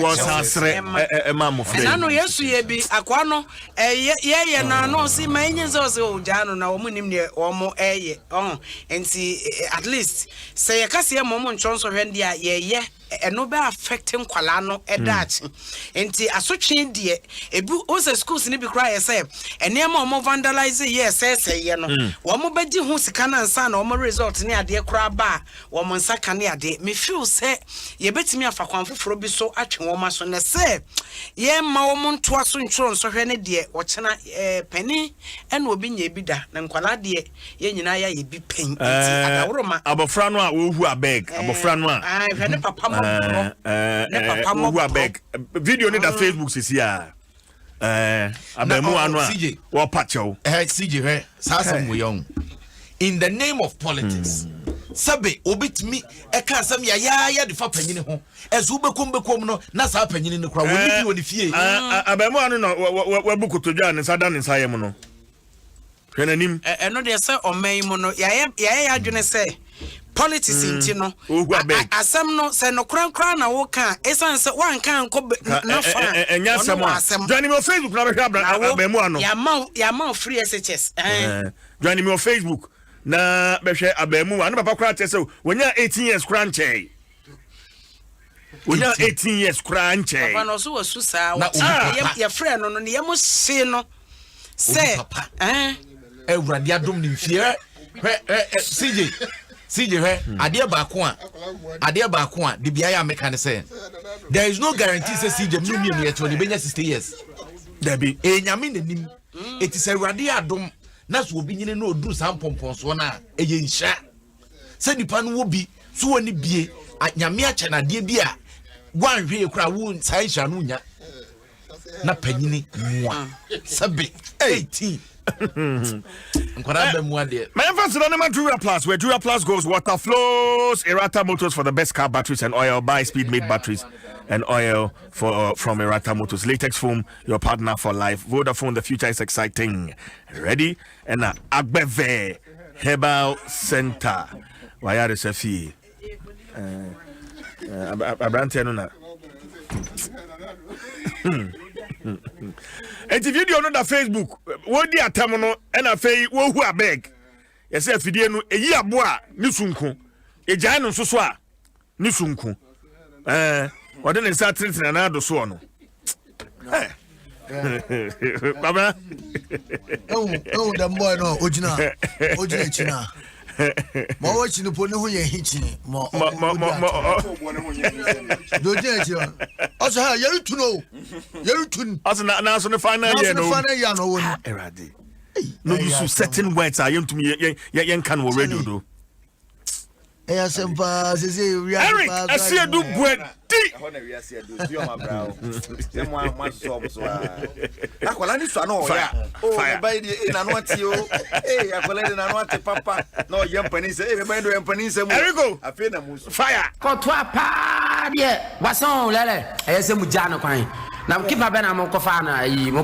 wɔsan serɛ ɛma mmɔfra Ɛna no yi. Yesu yɛ bi akoa no ɛyɛ yɛyɛ na no ɔsi ma enye sɛ ɔsi o gyaa no na wɔn nim deɛ wɔn ɛyɛ ɔn nti at least sɛ yɛka sɛ yɛ mɔ mo ntwɔn so hwɛ deɛ a yɛyɛ ɛno bɛ affect nkwalaa no ɛda akye nti asotwe deɛ ebi o sɛ schools ni bi koraa yɛ sɛ nneɛma a wɔn vandalize yɛ ɛsɛɛsɛ yɛ no wɔn bɛgye ho sika na nsa na wɔn result ne adeɛ koraa ba a wɔn nsa ka ne adeɛ. Me feel sɛ yɛbɛtumi afa kwan foforɔ bi so atwe wɔn aso na sɛ yɛmma wɔn ntoa so ntwerɛ nsɔhwɛ ne deɛ ɔkyena panin ɛna obi nya bi da na nkwalaa deɛ yɛn nyinaa yɛayɛ bi pɛn nti adaworoma. Abɔfra no a wɔhu abeg abɔfra no a Ah, hwɛ ne papa mɔborɔ ne papa wɔhu mɔborɔ. Abeg video ne da Facebook sisi a abɛɛmuwa no a CJ. wɔpa kyɛw. CJ hwɛ saa asɛm wɔ yɛn in the name of politics sɛbe obetumi ɛka asɛm yayaaya de fa panyini ho ɛso wobɛkom bɛkom no na saa panyini no kora wɔne bi wɔ ne fie. Abɛɛmuwa no na wabu kotodwe a ne nsa da ne nsa yam no, hwɛ n'anim. Ɛno deɛ sɛ ɔman yi mu no yɛayɛ yɛ adwene sɛ Politics nti no, asɛm no sɛ nokorɛ koraa na woka a, ɛsiane sɛ woanka ankɔ nafa a, ɛnyɛ ɔno asɛm wɔ a. asɛm. Join me wɔ Facebook na bɛhwɛ Na wo, abaamuwa no. yɛama wo free SHS. Ɛn. Join me wɔ Facebook na bɛhwɛ abaamuwa no. Papa koraa kyerɛ sɛ wɔnya 18 years koraa nkyɛe. Wɔnya 18 years koraa nkyɛe. Papa no ɔso wasu saa. Na Wɔte obi ne yam papa. yɛfrɛ no no ne yam hye no Obi sɛ papa. ɛn. Awurade adom ne mfie. Hwɛ, hwɛ, hwɛ, CJ, CJ, hwɛ, adeɛ baako a de biara a meka ne sɛ there is no guarantee sɛ CJ mene mmienu yɛte hɔ ne bɛnya 60 years. Dabi. Ɛnyame n'anim. Ɛti sɛ Awurade adom na sɛ obi nyini na ɔduru saa mpɔmpɔnsoɔ no a, ɛyɛ nhyira sɛ nipa no wɔ bi so wɔ ne bie. Nyame akyɛ no adeɛ bi a woanhwɛ yɛ koraa wo saa nhyira no wonya na panyini mua sɛbe 18 nkwadaa bɛ mu adeɛ. My emphasis on the Dura Plus, where Dura Plus goes, water flows. Erata Motors for the best car batteries and oil. Buy speed made batteries and oil for from Erata Motors. Latex Foam, your partner for life. Vodafone, the future is exciting. Ready? And Agbeve Herbal Center. Why are the Aberanteɛ no na enti video no da Facebook. Wɔdi atam no, ɛna afei wɔhu abeg yɛsɛ afidie no ɛyi aboa a ne sunko ɛgyae no nso so a ne sunko ɛɛ ɔde ne nsa tenetene anaa do soɔ no. Kwabena. Ehu dɛm boy no ogyina ogyina akyi na ma ɔwɔ akyi no po ne ho yɛ hikyi ma ɔdi ogyina akyi no ɔsɛ ha yɛretu no yɛretu no. Ɔsɛ na nanso ne final year no final year no wɔ no. Ɛwurade no use certain words a yɛntumi yɛn yɛn kan wɔ radio do. Ɛyɛ asɛm paa sese wiase Eric paa. Asiedu Buadi. Ɛhɔ na wiase adu bi ɔmo abira o sɛ mo asosɔ ɔmo so aa akwadaa ni sua na ɔyɛ a o mɛ ba yi de ee nanu ate o ee akwadaa yi de nanu ate papa na ɔyɛ mpanin sɛ ee mɛ ba yi de ɔyɛ mpanin sɛ mu Eriko afei na mu so. Fire. Kɔtoa paa deɛ wasan o lɛlɛ ɛyɛ sɛ mu gyaa no kwan na keeper bɛ na mo kɔfa na ayi mo.